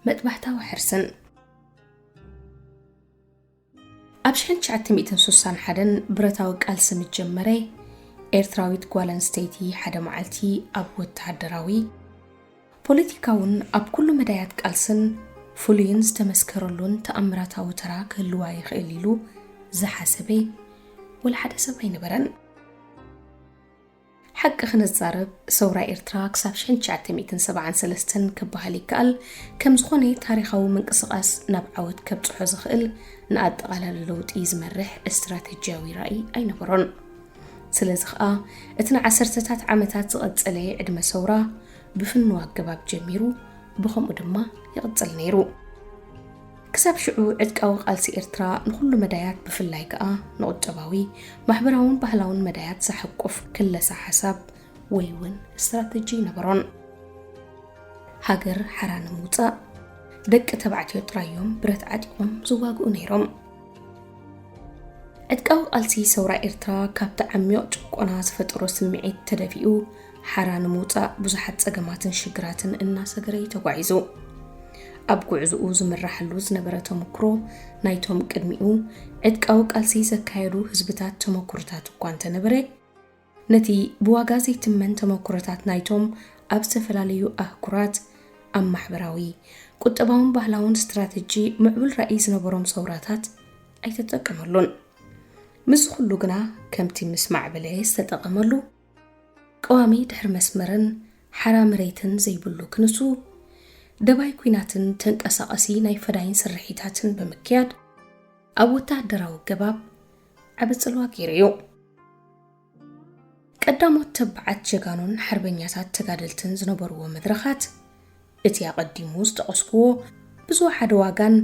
መጥባሕታዊ ሕርስን። ኣብ ሽሕን ትሽዓተ ሚእትን ስሳን ሓደን ብረታዊ ቃልሲ ምስ ጀመረ፣ ኤርትራዊት ጓል ኣንስተይቲ ሓደ መዓልቲ ኣብ ወተሃደራዊ፣ ፖለቲካውን ኣብ ኩሉ መዳያት ቃልስን ፍሉይን ዝተመስከረሉን ተኣምራታዊ ተራ ክህልዋ ይኽእል ኢሉ ዝሓሰበ ወላ ሓደ ሰብ ኣይነበረን። ሓቂ ክንዛረብ፣ ሰውራ ኤርትራ ክሳብ ሽሕን ትሽዓተ ሚእትን ሰብዓን ሰለስተን ክበሃል ይከኣል፣ ከም ዝኾነ ታሪኻዊ ምንቅስቓስ ናብ ዓወት ከብጽሖ ዝኽእል ንኣጠቓላሊ ለውጢ ዝመርሕ ስትራተጂያዊ ራእይ ኣይነበሮን። ስለዚ ኸኣ፣ እቲ ንዓሰርተታት ዓመታት ዝቐጸለ ዕድመ ሰውራ ብፍኑው ኣገባብ ጀሚሩ፣ ብኸምኡ ድማ ይቕጽል ነይሩ። ክሳብ ሽዑ፣ ዕጥቃዊ ቃልሲ ኤርትራ ንኹሉ መዳያት፣ ብፍላይ ከኣ ንቁጠባዊ፣ ማሕበራውን ባህላውን መዳያት ዘሓቁፍ ክለሳ ሓሳብ ወይ እውን ስትራተጂ ኣይነበሮን። ሃገር ሓራ ንምውጻእ፣ ደቂ ተባዕትዮ ጥራይ እዮም ብረት ዓጢቖም ዝዋግኡ ነይሮም። ዕጥቃዊ ቃልሲ ሰውራ ኤርትራ፣ ካብቲ ዓሚቕ ጭቆና ዝፈጠሮ ስምዒት ተደፊኡ፣ ሓራ ንምውጻእ ብዙሓት ጸገማትን ሽግራትን እናሰገረ እዩ ተጓዒዙ። ኣብ ጉዕዞኡ ዝምራሓሉ ዝነበረ ተመክሮ ናይቶም ቅድሚኡ ዕጥቃዊ ቃልሲ ዘካየዱ ህዝብታት ተመክሮታት እኳ እንተነበረ፣ ነቲ ብዋጋ ዘይትመን ተመክሮታት ናይቶም ኣብ ዝተፈላለዩ ኣህጉራት ኣብ ማሕበራዊ፣ ቁጠባውን ባህላውን ስትራተጂ ምዕቡል ራእይ ዝነበሮም ሰውራታት ኣይተጠቀመሉን። ምስዚ ኩሉ ግና፣ ከምቲ ምስ ማዕበለ ዝተጠቐመሉ፣ ቀዋሚ ድሕሪ መስመርን ሓራ መሬትን ዘይብሉ ክንሱ፣ ደባይ ኲናትን ተንቀሳቐሲ ናይ ፈዳይን ስርሒታትን ብምክያድ፣ ኣብ ወተሃደራዊ ኣገባብ ዓቢ ጽልዋ ገይሩ እዩ። ቀዳሞት ተባዓት ጀጋኑን ሓርበኛታት ተጋደልትን ዝነበርዎ መድረኻት፣ እቲ ኣቐዲሙ ዝጠቐስክዎ፣ ብዝወሓደ ዋጋን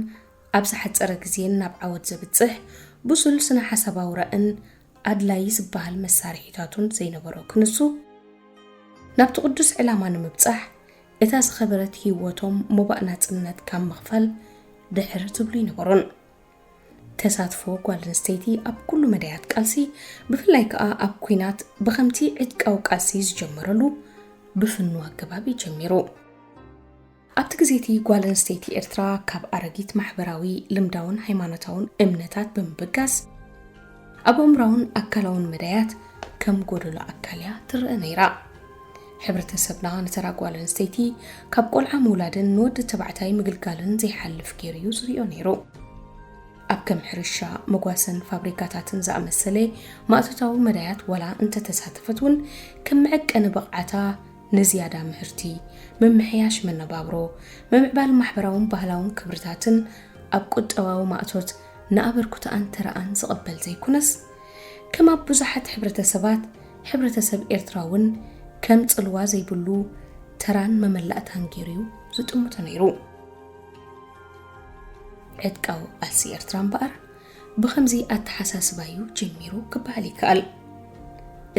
ኣብ ዝሓጸረ ግዜን ናብ ዓወት ዘብጽሕ ብሱል ስነ-ሓሳባዊ ራእን ኣድላዪ ዝበሃል መሳርሒታቱን ዘይነበሮ ክንሱ፣ ናብቲ ቅዱስ ዕላማ ንምብጻሕ፣ እታ ዝኸበረት ህይወቶም ሞባእ ናጽነት ካብ ምኽፋል ድሕር ዝብሉ ኣይነበሩን። ተሳትፎ ጓል ኣንስተይቲ ኣብ ኩሉ መዳያት ቃልሲ፣ ብፍላይ ከኣ ኣብ ኲናት፣ ብኸምቲ ዕጥቃዊ ቃልሲ ዝጀመረሉ ብፍኑው ኣገባብ እዩ ጀሚሩ። ኣብቲ ግዜ እቲ፣ ጓል ኣንስተይቲ ኤርትራ ካብ ኣረጊት ማሕበራዊ፣ ልምዳውን ሃይማኖታውን እምነታት ብምብጋስ፣ ኣብ ኣእምሮኣውን ኣካላውን መዳያት ከም ጎደሎ ኣካል እያ ትረኣ ነይራ። ሕብረተሰብና ንተራ ጓል ኣንስተይቲ ካብ ቆልዓ ምውላድን ንወዲ ተባዕታይ ምግልጋልን ዘይሓልፍ ገይሩ እዩ ዝርእዮ ነይሩ። ኣብ ከም ሕርሻ፣ መጓሰን ፋብሪካታትን ዝኣመሰለ ማእቶታዊ መዳያት ዋላ እንተተሳተፈት እውን፣ ከም መዐቀኒ ብቕዓታ ንዝያዳ ምህርቲ፣ ምምሕያሽ መነባብሮ፣ ምምዕባል ማሕበራውን ባህላውን ክብርታትን ኣብ ቁጠባዊ ማእቶት ንኣበርክቶኣን ተራኣን ዝቕበል ዘይኮነስ፣ ከም ኣብ ብዙሓት ሕብረተሰባት፣ ሕብረተሰብ ኤርትራ እውን ከም ጽልዋ ዘይብሉ ተራን መመላእታን ገይሩ እዩ ዝጥምቶ ነይሩ። ዕጥቃዊ ቃልሲ ኤርትራ እምበኣር ብኸምዚ ኣተሓሳስባ እዩ ጀሚሩ ክበሃል ይከኣል።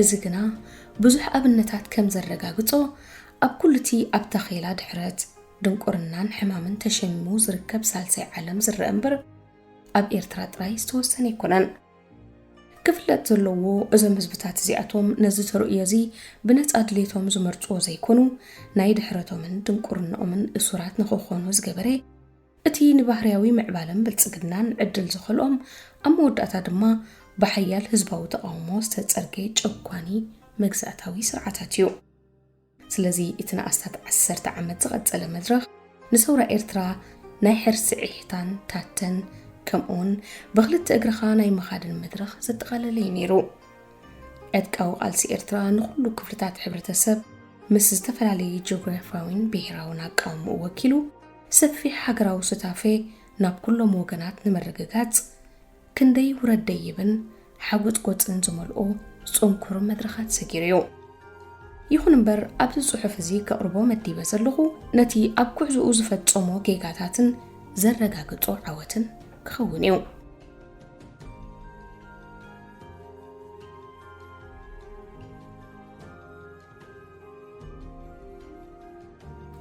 እዚ ግና ብዙሕ ኣብነታት ከም ዘረጋግጾ፣ ኣብ ኩሉ እቲ ኣብ ታኼላ ድሕረት፣ ድንቁርናን ሕማምን ተሸሚሙ ዝርከብ ሳልሳይ ዓለም ዝረአ እምበር፣ ኣብ ኤርትራ ጥራይ ዝተወሰነ ኣይኮነን። ክፍለጥ ዘለዎ፣ እዞም ህዝብታት እዚኣቶም ነዚ ተርእዮ እዚ ብነጻ ድሌቶም ዝመርጽዎ ዘይኮኑ፣ ናይ ድሕረቶምን ድንቁርናኦምን እሱራት ንኽኾኑ ዝገበረ፣ እቲ ንባህርያዊ ምዕባለን ብልጽግናን ዕድል ዝኸልኦም፣ ኣብ መወዳእታ ድማ ብሓያል ህዝባዊ ተቓውሞ ዝተጸርገ ጨኳኒ መግዛእታዊ ስርዓታት እዩ። ስለዚ፣ እቲ ንኣስታት ዓሰርተ ዓመት ዝቐጸለ መድረኽ፣ ንሰውራ ኤርትራ ናይ ሕርሲ ዒሕታን ታተን፣ ከምኡውን ብኽልተ እግርኻ ናይ ምኻድን መድረኽ ዘጠቓለለ እዩ ነይሩ። ዕጥቃዊ ቃልሲ ኤርትራ ንኹሉ ክፍልታት ሕብረተሰብ፣ ምስ ዝተፈላለየ ጂኦግራፍያዊን ብሄራውን ኣቃውምኡ ወኪሉ፣ ሰፊሕ ሃገራዊ ሱታፌ ናብ ኩሎም ወገናት ንምርግጋጽ፣ ክንደይ ውረድ ደይብን ሓጎጽጎጽን ዝመልኦ ጽንኩር መድረኻት ሰጊሩ እዩ። ይኹን እምበር፣ ኣብዚ ጽሑፍ እዚ ከቕርቦ መዲበ ዘለኹ፣ ነቲ ኣብ ጉዕዞኡ ዝፈጸሞ ጌጋታትን ዘረጋግጾ ዓወትን ክኸውን እዩ።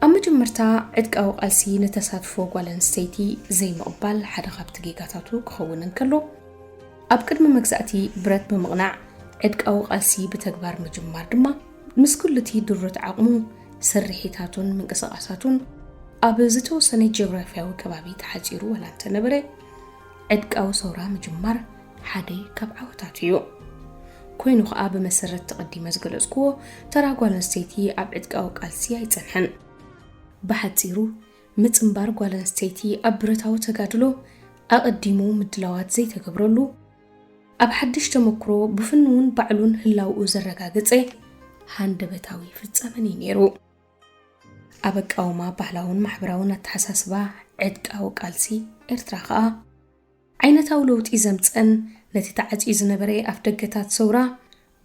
ኣብ መጀመርታ፣ ዕጥቃዊ ቃልሲ ንተሳትፎ ጓል ኣንስተይቲ ዘይምቕባል ሓደ ካብቲ ጌጋታቱ ክኸውን እንከሎ፣ ኣብ ቅድሚ መግዛእቲ ብረት ብምቕናዕ ዕጥቃዊ ቃልሲ ብተግባር ምጅማር ድማ፣ ምስ ኩሉ እቲ ድሩት ዓቕሙ፣ ስርሒታቱን ምንቅስቓሳቱን ኣብ ዝተወሰነ ጂኦግራፍያዊ ከባቢ ተሓጺሩ ዋላ እንተነበረ፣ ዕጥቃዊ ሰውራ ምጅማር ሓደ ካብ ዓወታቱ እዩ። ኮይኑ ኸኣ ብመሰረት ተቐዲመ ዝገለጽክዎ ተራ ጓል ኣንስተይቲ ኣብ ዕጥቃዊ ቃልሲ ኣይጸንሐን። ብሓጺሩ ምጽንባር ጓል ኣንስተይቲ ኣብ ብረታዊ ተጋድሎ ኣቐዲሙ ምድላዋት ዘይተገብረሉ፣ ኣብ ሓድሽ ተመክሮ ብፍኑውን ባዕሉን ህላውኡ ዘረጋገጸ ሃንደበታዊ ፍጻመን እዩ ነይሩ። ኣብ ኣቃውማ ባህላውን ማሕበራውን ኣተሓሳስባ ዕጥቃዊ ቃልሲ ኤርትራ ኸኣ ዓይነታዊ ለውጢ ዘምጸን ነቲ ተዓጽዩ ዝነበረ ኣፍ ደገታት ሰውራ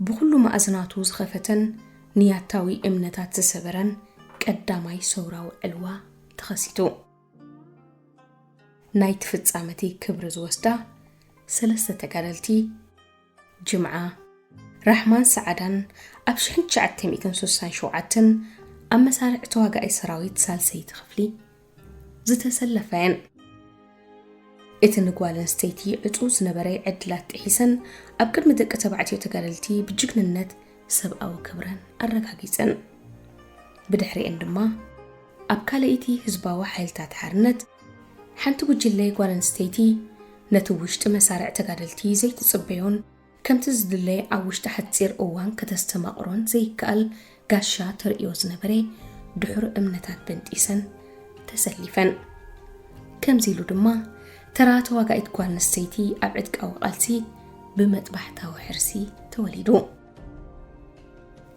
ብኹሉ ማእዝናቱ ዝኸፈተን ንያታዊ እምነታት ዝሰበረን ቀዳማይ ሰውራዊ ዕልዋ ተኸሲቱ። ናይቲ ፍጻመቲ ክብሪ ዝወስዳ ሰለስተ ተጋደልቲ ጅምዓ ራሕማን ሰዓዳን ኣብ ሽሕን ትሽዓተ ሚእትን ስሳን ሸውዓተን ኣብ መሳርዕ ተዋጋኣይ ሰራዊት ሳልሰይቲ ክፍሊ ዝተሰለፋ እየን። እቲ ንጓል ኣንስተይቲ ዕጹው ዝነበረ ዕድላት ጥሒሰን ኣብ ቅድሚ ደቂ ተባዕትዮ ተጋደልቲ ብጅግንነት ሰብኣዊ ክብረን ኣረጋጊጸን። ብድሕሪአን ድማ ኣብ ካልኣይቲ ህዝባዊ ሓይልታት ሓርነት ሓንቲ ጉጅለ ጓል ኣንስተይቲ ነቲ ውሽጢ መሳርዕ ተጋደልቲ ዘይትጽበዮን ከምቲ ዝድለ ኣብ ውሽጢ ሓጺር እዋን ከተስተማቕሮን ዘይከኣል ጋሻ ተርእዮ ዝነበረ ድሑር እምነታት በንጢሰን ተሰሊፈን። ከምዚ ኢሉ ድማ ተራ ተዋጋኢት ጓል ኣንስተይቲ ኣብ ዕጥቃዊ ቃልሲ ብመጥባሕታዊ ሕርሲ ተወሊዱ።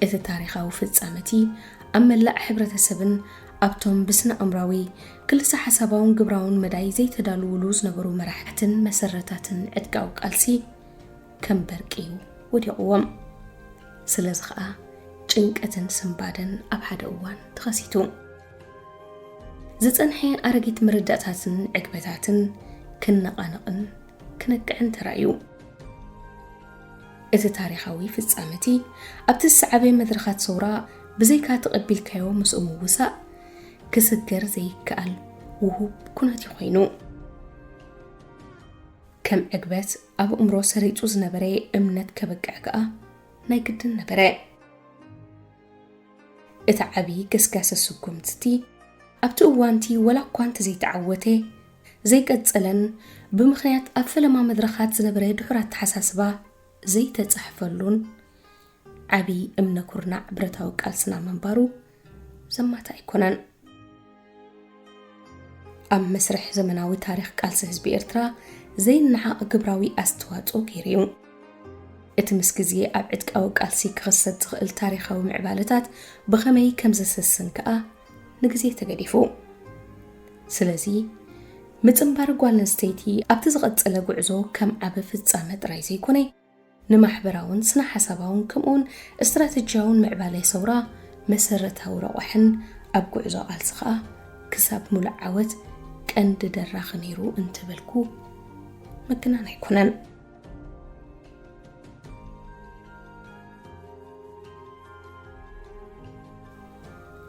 እቲ ታሪኻዊ ፍጻመቲ ኣብ መላእ ሕብረተሰብን ኣብቶም ብስነ ኣእምራዊ ክልሰ ሓሳባውን ግብራውን መዳይ ዘይተዳልውሉ ዝነበሩ መራሕትን መሰረታትን ዕጥቃዊ ቃልሲ ከም በርቂ እዩ ወዲቕዎም። ስለዚ ኸኣ ጭንቀትን ስንባደን ኣብ ሓደ እዋን ተኸሲቱ። ዝጸንሐ ኣረጊት መረዳእታትን ዕግበታትን ክነቓነቕን ክነቅዕን ተራእዩ። እቲ ታሪኻዊ ፍጻመቲ ኣብቲ ዝሰዓበ መድረኻት ሰውራ ብዘይካ ተቐቢልካዮ ምስኡ ምውሳእ ክስገር ዘይከኣል ውሁብ ኩነት እዩ ኮይኑ። ከም ዕግበት ኣብ እምሮ ሰሪጹ ዝነበረ እምነት ከበቅዕ ከኣ ናይ ግድን ነበረ። እቲ ዓቢ ገስጋሰ ስጉምትቲ ኣብቲ እዋንቲ ወላ እኳ እንተዘይተዓወተ፣ ዘይቀጸለን ብምኽንያት ኣብ ፈለማ መድረኻት ዝነበረ ድሑር ኣተሓሳስባ ዘይተጻሕፈሉን ዓቢ እምነ ኩርናዕ ብረታዊ ቃልስና ምንባሩ ዘማታ ኣይኮነን። ኣብ መስርሕ ዘመናዊ ታሪኽ ቃልሲ ህዝቢ ኤርትራ ዘይነዓቕ ግብራዊ ኣስተዋጽኦ ገይሩ እዩ። እቲ ምስ ግዜ ኣብ ዕጥቃዊ ቃልሲ ክኽሰት ዝኽእል ታሪኻዊ ምዕባለታት ብኸመይ ከም ዘሰስን ከኣ ንግዜ ተገዲፉ። ስለዚ ምጽንባር ጓል ኣንስተይቲ ኣብቲ ዝቐጸለ ጉዕዞ ከም ዓቢ ፍጻመ ጥራይ ዘይኮነ፣ ንማሕበራውን ስነ ሓሳባውን ከምኡውን ስትራተጂያውን ምዕባለ ሰውራ መሰረታዊ ረቑሕን ኣብ ጉዕዞ ቃልሲ ኸኣ ክሳብ ሙሉእ ዓወት ቀንዲ ደራኺ ነይሩ እንተበልኩ ምግናን ኣይኮነን።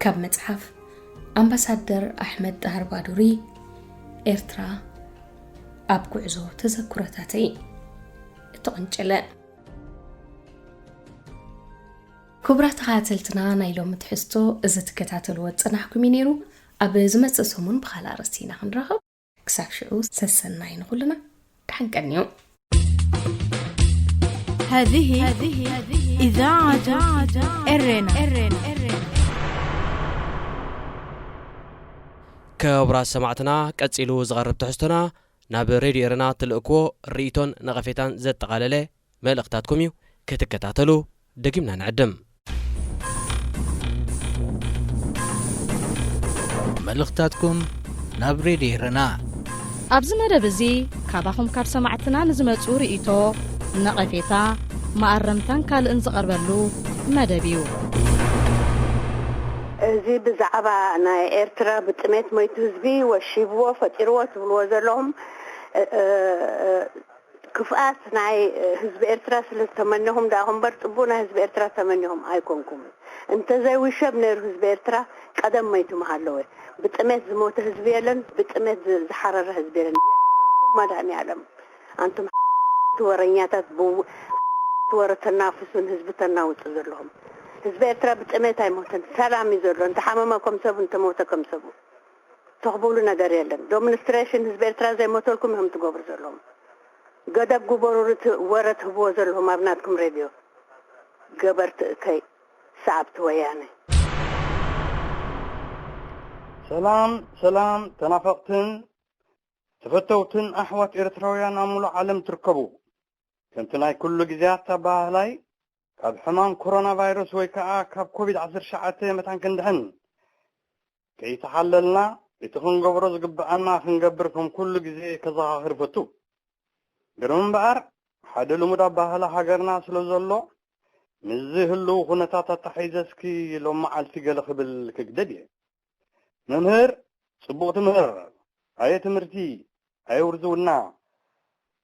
ካብ መጽሓፍ ኣምባሳደር ኣሕመድ ጣህር ባዱሪ ኤርትራ ኣብ ጉዕዞ ተዘክሮታተይ እተቐንጨለ። ክቡራት ተኸታተልትና ናይ ሎሚ ትሕዝቶ እዚ ትከታተልዎ ዝጸናሕኩም እዩ ነይሩ። ኣብ ዝመጽእ ሰሙን ብኻልእ ኣርእስቲ ኢና ክንራኸብ። ክሳብ ሽዑ ሰሰናይ ንኹልና። ደሓን ቀንዩ። هذه إذاعة إرينا ክቡራት ሰማዕትና ቀጺሉ ዝቐርብ ትሕዝቶና ናብ ሬድዮ ኤረና ትልእክዎ ርእይቶን ነቐፌታን ዘጠቓለለ መልእኽታትኩም እዩ ክትከታተሉ ደጊምና ንዕድም። መልእኽታትኩም ናብ ሬድዮ ኤረና። ኣብዚ መደብ እዚ ካባኹም ካብ ሰማዕትና ንዝመጹ ርእይቶ፣ ነቐፌታ፣ መኣረምታን ካልእን ዝቐርበሉ መደብ እዩ። እዚ ብዛዕባ ናይ ኤርትራ ብጥሜት ሞይቱ ህዝቢ ወሺብዎ ፈጢርዎ ትብልዎ ዘለኹም ክፍኣት ናይ ህዝቢ ኤርትራ ስለ ዝተመነኹም ደኣኹም እምበር ጽቡቕ ናይ ህዝቢ ኤርትራ ተመኒኹም ኣይኮንኩምን። እንተዘይውሸብ ነይሩ ህዝቢ ኤርትራ ቀደም ሞይቱ ምሃለወ። ብጥሜት ዝሞተ ህዝቢ የለን፣ ብጥሜት ዝሓረረ ህዝቢ የለን። መድሃኒኣለም ኣንቱም ወረኛታት ብው ወረ ተናፍሱን ህዝቢ ተናውጹ ዘለኹም። ህዝቢ ኤርትራ ብጥሜት ኣይሞተን፣ ሰላም እዩ ዘሎ። እንተሓመመ ከም ሰቡ፣ እንተሞተ ከም ሰቡ። ተኽብሉ ነገር የለን። ዶሚኒስትሬሽን ህዝቢ ኤርትራ ዘይሞተልኩም እዮም ትገብሩ ዘለኹም። ገደብ ግበሩ፣ ርት ወረ ትህብዎ ዘለኹም ኣብ ናትኩም ሬድዮ። ገበርቲ እከይ ሰዓብቲ ወያነ። ሰላም ሰላም፣ ተናፈቕትን ተፈተውትን ኣሕዋት ኤርትራውያን ኣብ ሙሉእ ዓለም ትርከቡ፣ ከምቲ ናይ ኩሉ ግዜያት ኣባህላይ፣ ካብ ሕማም ኮሮና ቫይረስ ወይ ከኣ ካብ ኮቪድ ዓሰርተ ትሽዓተ መታን ክንድሕን ከይተሓለልና፣ እቲ ክንገብሮ ዝግብኣና ክንገብር ከም ኩሉ ግዜ ከዘኻኽር እፈቱ። ግርም እምበኣር፣ ሓደ ልሙድ ኣባህላ ሃገርና ስለ ዘሎ፣ ምስዚ ህልው ኩነታት ኣተሓሒዘ እስኪ ሎም መዓልቲ ገለ ክብል ክግደድ እየ። መምህር፣ ጽቡቕ ትምህር። ኣየ ትምህርቲ፣ ኣየ ውርዝውና።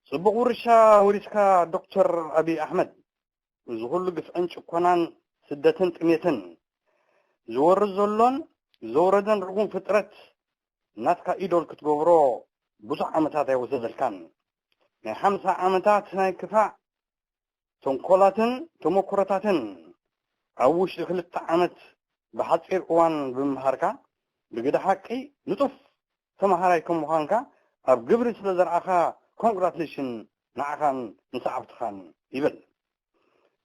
ጽቡቕ ውርሻ ወሪስካ ዶክተር ኣብይ ኣሕመድ። እዚ ኩሉ ግፍዕን ጭኮናን ስደትን ጥሜትን ዝወርድ ዘሎን ዘውረደን ርጉም ፍጥረት ናትካ ኢዶል ክትገብሮ ብዙሕ ዓመታት ኣይወሰደልካን። ናይ ሓምሳ ዓመታት ናይ ክፋእ ተንኮላትን ተመኩሮታትን ኣብ ውሽጢ ክልተ ዓመት ብሓጺር እዋን ብምምሃርካ፣ ብግደ ሓቂ ንጡፍ ተመሃራይ ከም ምዃንካ ኣብ ግብሪ ስለ ዘርኣኻ፣ ኮንግራትሌሽን ንዓኻን ንሰዓብትኻን ይብል።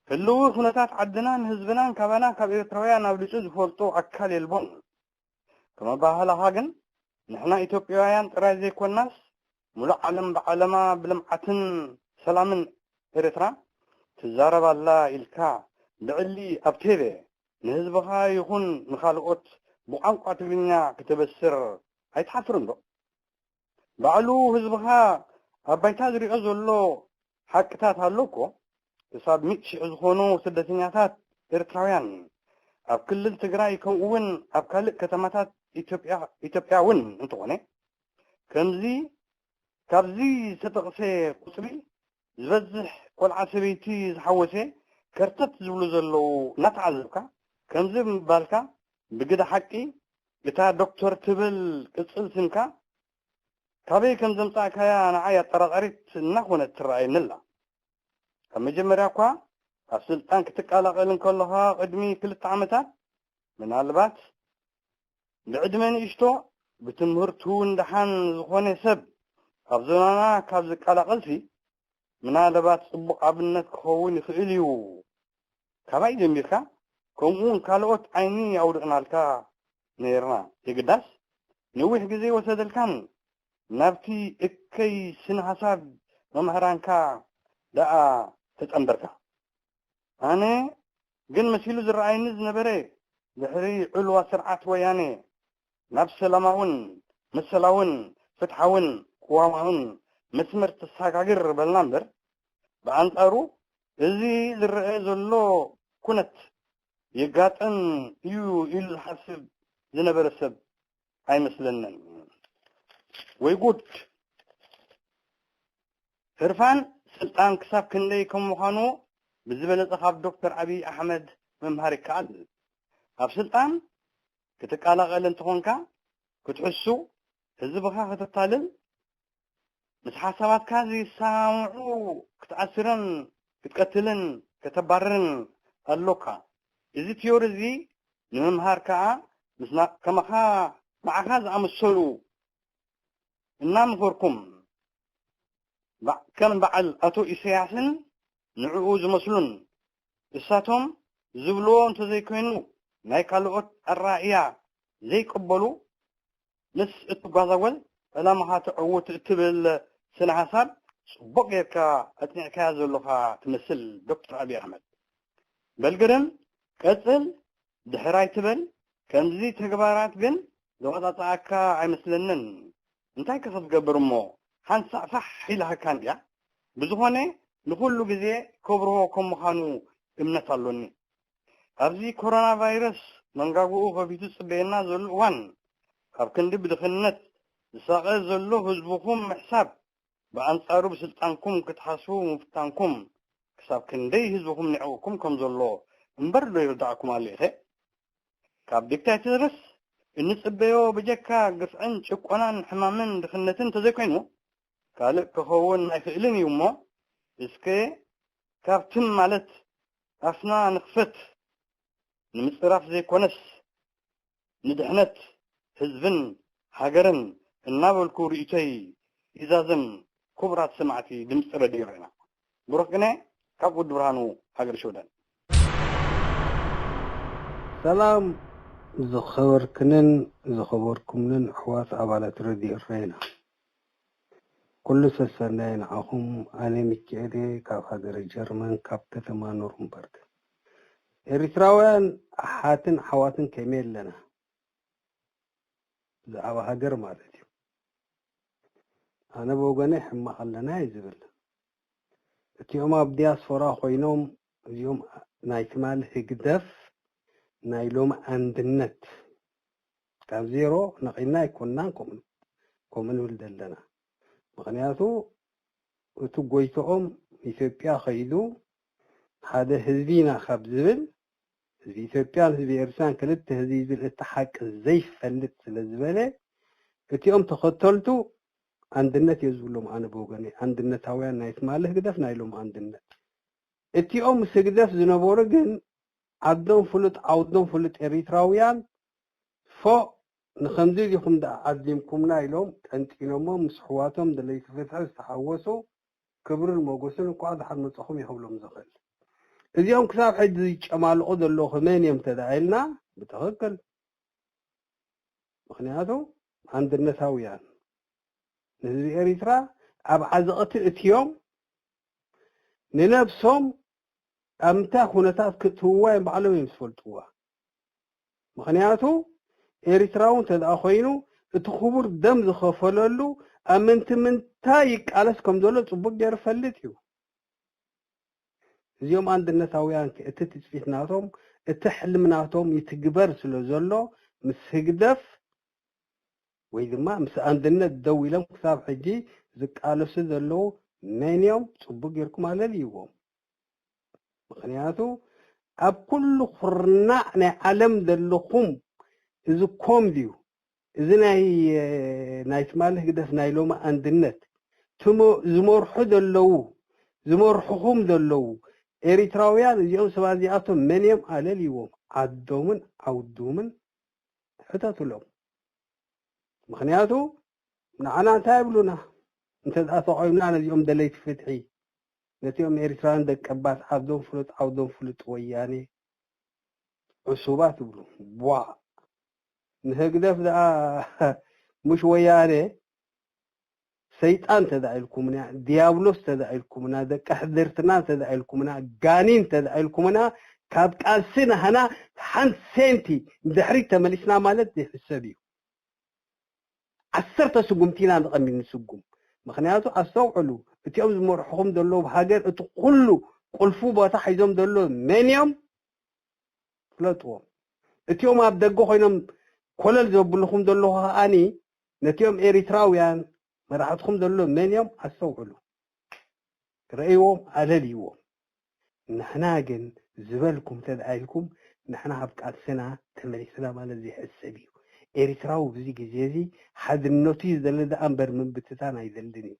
ህልዊ ኩነታት ዓድናን ህዝብናን ካባና ካብ ኤርትራውያን ኣብሊጹ ዝፈልጦ ኣካል የልቦን። ከም ኣባህላኻ ግን፣ ንሕና ኢትዮጵያውያን ጥራይ ዘይኮናስ፣ ሙሉእ ዓለም ብዓለማ ብልምዓትን ሰላምን ኤርትራ ትዛረብ ኣላ ኢልካ ብዕሊ ኣብ ቴሌ ንህዝብኻ ይኹን ንኻልኦት ብቋንቋ ትግርኛ ክተበስር ኣይትሓፍርን ዶ? ባዕሉ ህዝብኻ ኣብ ባይታ ዝሪኦ ዘሎ ሓቅታት ኣሎ እኮ። ክሳብ ሚእቲ ሽሕ ዝኾኑ ስደተኛታት ኤርትራውያን ኣብ ክልል ትግራይ፣ ከምኡ እውን ኣብ ካልእ ከተማታት ኢትዮጵያ፣ ኢትዮጵያ እውን እንተኾነ፣ ከምዚ፣ ካብዚ ዝተጠቕሰ ቁጽሪ ዝበዝሕ ቆልዓ ሰበይቲ ዝሓወሰ ከርተት ዝብሉ ዘለዉ እናተዓዘብካ፣ ከምዚ ምባልካ፣ ብግደ ሓቂ እታ ዶክተር ትብል ቅጽል ስምካ ካበይ ከም ዘምጻእካያ ንዓይ ኣጠራጣሪት እናኾነት ትረኣየኒ ኣላ። ካብ መጀመርያ እኳ ኣብ ስልጣን ክትቀላቐል እንከለኻ ቅድሚ ክልተ ዓመታት፣ ምናልባት ብዕድመ ንእሽቶ፣ ብትምህርቱ እውን ደሓን ዝኾነ ሰብ ኣብ ዞናና ካብ ዝቀላቐልሲ፣ ምናልባት ጽቡቕ ኣብነት ክኸውን ይኽእል እዩ። ካባይ ጀሚርካ፣ ከምኡውን ካልኦት ዓይኒ ኣውድቕናልካ ነይርና። የግዳስ ነዊሕ ግዜ ወሰደልካን ናብቲ እከይ ስነ ሓሳብ መምህራንካ ደኣ ተጸንበርካ። ኣነ ግን መሲሉ ዝረኣየኒ ዝነበረ፣ ድሕሪ ዕልዋ ስርዓት ወያነ ናብ ሰላማውን መሰላውን ፍትሓውን ቅዋማውን መስመር ተሰጋግር በልና እምበር፣ ብኣንጻሩ እዚ ዝረአ ዘሎ ኩነት የጋጥም እዩ ኢሉ ዝሓስብ ዝነበረ ሰብ ኣይመስለንን። ወይ ጉድ! ህርፋን ስልጣን ክሳብ ክንደይ ከም ምዃኑ ብዝበለጸ ካብ ዶክተር ኣብይ ኣሕመድ ምምሃር ይከኣል። ኣብ ስልጣን ክትቀላቐል እንተኾንካ፣ ክትሕሱ፣ ህዝብኻ ከተታልል፣ ምስ ሓሳባትካ ዘይሰማምዑ ክትኣስርን ክትቀትልን ከተባርርን ኣሎካ። እዚ ቲዮሪ እዚ ንምምሃር ከኣ ምስ ና-፣ ከማኻ ንዓኻ ዝኣመሰሉ እናመኸርኩም፣ ባ-፣ ከም በዓል ኣቶ ኢሳያስን ንዕኡ ዝመስሉን፣ እሳቶም ዝብልዎ እንተዘይኮይኑ ናይ ካልኦት ኣረኣእያ ዘይቅበሉ፣ ምስ እትጓዛወል ዕላማኻ ተዕውት እትብል ስነ ሓሳብ ጽቡቕ ጌርካ ኣጽኒዕካያ ዘሎኻ ትመስል ዶክተር ኣብይ ኣሕመድ። በል ግርም፣ ቀጽል፣ ድሕር ኣይትበል። ከምዚ ተግባራት ግን ዘዋጻጽኣካ ኣይመስለንን። እንታይ ከ ክትገብር እሞ፣ ሓንሳእ ፋሕ ኢላሃካ እንድያ። ብዝኾነ፣ ንኹሉ ግዜ ከብርሆ ከም ምዃኑ እምነት ኣሎኒ። ኣብዚ ኮሮና ቫይረስ መንጋግኡ ከፊቱ ዝጽበየና ዘሎ እዋን፣ ካብ ክንዲ ብድኽነት ዝሳቐ ዘሎ ህዝብኹም ምሕሳብ፣ ብኣንጻሩ ብስልጣንኩም ክትሓስቡ ምፍታንኩም፣ ክሳብ ክንደይ ህዝብኹም ንዕቕኩም ከም ዘሎ እምበር ዶ ይርድኣኩም ኣሎ ኢኸ? ካብ ዲክታተርስ እንጽበዮ ብጀካ ግፍዕን ጭቆናን ሕማምን ድኽነትን እንተዘይኮይኑ፣ ካልእ ክኸውን ኣይኽእልን እዩ እሞ፣ እስከ ካብ ትም ማለት ኣፍና ንኽፈት፣ ንምጽራፍ ዘይኮነስ ንድሕነት ህዝብን ሃገርን እናበልኩ ርእይቶይ ይዛዝም። ክቡራት ሰማዕቲ ድምጺ ረድዮ ሬና፣ ብሩኽ ቅነ ካብ ወዲ ብርሃኑ፣ ሃገረ ሽወደን። ሰላም ዝኸበርክንን ዝኸበርኩምንን ኣሕዋት ኣባላት ረድዮ ኤረና። ኩሉ ሰሰናይ ንዓኹም። ኣነ ሚካኤል እየ ካብ ሃገረ ጀርመን ካብ ከተማ ኑርንበርግ። ኤሪትራውያን ኣሓትን ኣሕዋትን ከመይ ኣለና? ብዛዕባ ሃገር ማለት እዩ። ኣነ ብወገነይ ሕማቕ ኣለና እየ ዝብል። እቲኦም ኣብ ዲያስፖራ ኮይኖም እዚኦም ናይ ትማሊ ህግደፍ ናይ ሎሚ ኣንድነት ካብ ዜሮ ነቒልና ኣይኮንናን ከምኡ ከምኡ ንብል ዘለና። ምኽንያቱ እቲ ጎይትኦም ኢትዮጵያ ከይዱ ሓደ ህዝቢ ኢና ካብ ዝብል ህዝቢ ኢትዮጵያን ህዝቢ ኤርትራን ክልተ ህዝቢ ዝብል እቲ ሓቂ ዘይፈልጥ ስለ ዝበለ እቲኦም ተኸተልቱ ኣንድነት እየ ዝብሎም ኣነ ብወገነይ። ኣንድነታውያን ናይ ትማሊ ህግደፍ ናይ ሎም ኣንድነት። እቲኦም ምስ ህግደፍ ዝነበሩ ግን ዓዶም ፍሉጥ ዓውዶም ፍሉጥ ኤሪትራውያን ፎእ ንኸምዚ ዲኹም ደኣ ዓዲምኩምና ኢሎም ጠንጢኖሞ ምስ ኣሕዋቶም ደለይቲ ፍትሒ ዝተሓወሱ ክብርን ሞጎስን እንኳዕ ደሓን መጻኹም እዩ ክብሎም ዝኽእል። እዚኦም ክሳብ ሕጂ ዝጨማልቑ ዘለዉ መን እዮም ተደኣ ኢልና ብትኽክል ምኽንያቱ ኣንድነታውያን ንህዝቢ ኤሪትራ ኣብ ዓዘቕቲ እትዮም ንነብሶም ኣብ ምንታይ ኩነታት ክትህዋ እዮም ባዕሎም እዮም ዝፈልጥዋ። ምኽንያቱ ኤሪትራዊ እንተ ደኣ ኮይኑ እቲ ክቡር ደም ዝኸፈለሉ ኣብ ምንቲ ምንታይ ይቃለስ ከም ዘሎ ጽቡቅ ገይሩ ፈልጥ እዩ። እዚኦም ኣንድነታውያን ከ እቲ ትጽቢት ናቶም እቲ ሕልም ናቶም ይትግበር ስለ ዘሎ ምስ ህግደፍ ወይ ድማ ምስ ኣንድነት ደው ኢሎም ክሳብ ሕጂ ዝቃለሱ ዘለዉ መን እዮም? ጽቡቅ ጌርኩም ኣለልይዎም። ምኽንያቱ ኣብ ኩሉ ኩርናዕ ናይ ዓለም ዘለኹም እዚ ኮም ድዩ? እዚ ናይ ናይ ትማሊ ህግደፍ ናይ ሎሚ ኣንድነት ትሞ ዝመርሑ ዘለዉ ዝመርሕኹም ዘለዉ ኤሪትራውያን እዚኦም ሰባት እዚኣቶም መን እዮም ኣለልይዎም ዓዶምን ዓውዶምን ሕተቱሎም። ምኽንያቱ ንዓና እንታይ ይብሉና? እንተ ደኣ ተቓዊምና ነዚኦም ደለይቲ ፍትሒ፣ ነቲኦም ኤርትራውያን ደቀባት ዓዶም ፍሉጥ ዓውዶም ፍሉጥ ወያኔ ዕሱባት ይብሉ። ቧዕ! ንህግደፍ ደኣ ምሽ ወያኔ ሰይጣን ተዳኢልኩምና፣ ዲያብሎስ ተዳኢልኩምና፣ ደቂ ሕድርትና ተዳኢልኩምና፣ ጋኒን ተዳኢልኩምና፣ ካብ ቃልሲ ናህና ሓንቲ ሴንቲ ንድሕሪት ተመሊስና ማለት ዘይሕሰብ እዩ። ዓሰርተ ስጉምቲ ኢና ንቐሚት ንስጉም። ምኽንያቱ ኣስተውዕሉ፣ እቲኦም ዝመርሕኹም ዘለዉ ሃገር እቲ ኩሉ ቁልፉ ቦታ ሒዞም ዘለዉ መን እዮም? ፍለጥዎም። እቲኦም ኣብ ደገ ኮይኖም ኮለል ዘብልኹም ዘለኹ ከኣኒ ነቲኦም ኤሪትራውያን መራሕትኹም ዘሎ መን እዮም ኣስተውዕሉ። ረእይዎም ኣለልይዎም። ንሕና ግን ዝበልኩም እንተ ደኣ ኢልኩም ንሕና ኣብ ቃልስና ተመሊስና ማለት ዘይሕሰብ እዩ። ኤሪትራዊ ብዚ ግዜ እዚ ሓድነቱ እዩ ዝደሊ ደኣ እምበር ምብትታን ኣይደልን እዩ።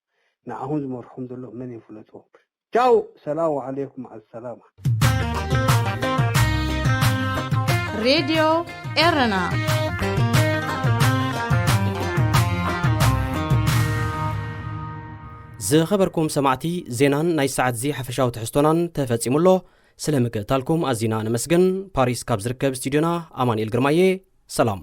ንዓኹም ዝመርሕኹም ዘሎ መን እዮም ፍለጥዎም። ቻው ሰላሙ ዓለይኩም ዓሰላማ። ሬድዮ ኤረና። ዝኸበርኩም ሰማዕቲ፣ ዜናን ናይ ሰዓት እዚ ሓፈሻዊ ትሕዝቶናን ተፈጺሙ ኣሎ። ስለ ምክትታልኩም ኣዚና ነመስግን። ፓሪስ ካብ ዝርከብ ስቱድዮና ኣማኑኤል ግርማየ። ሰላም።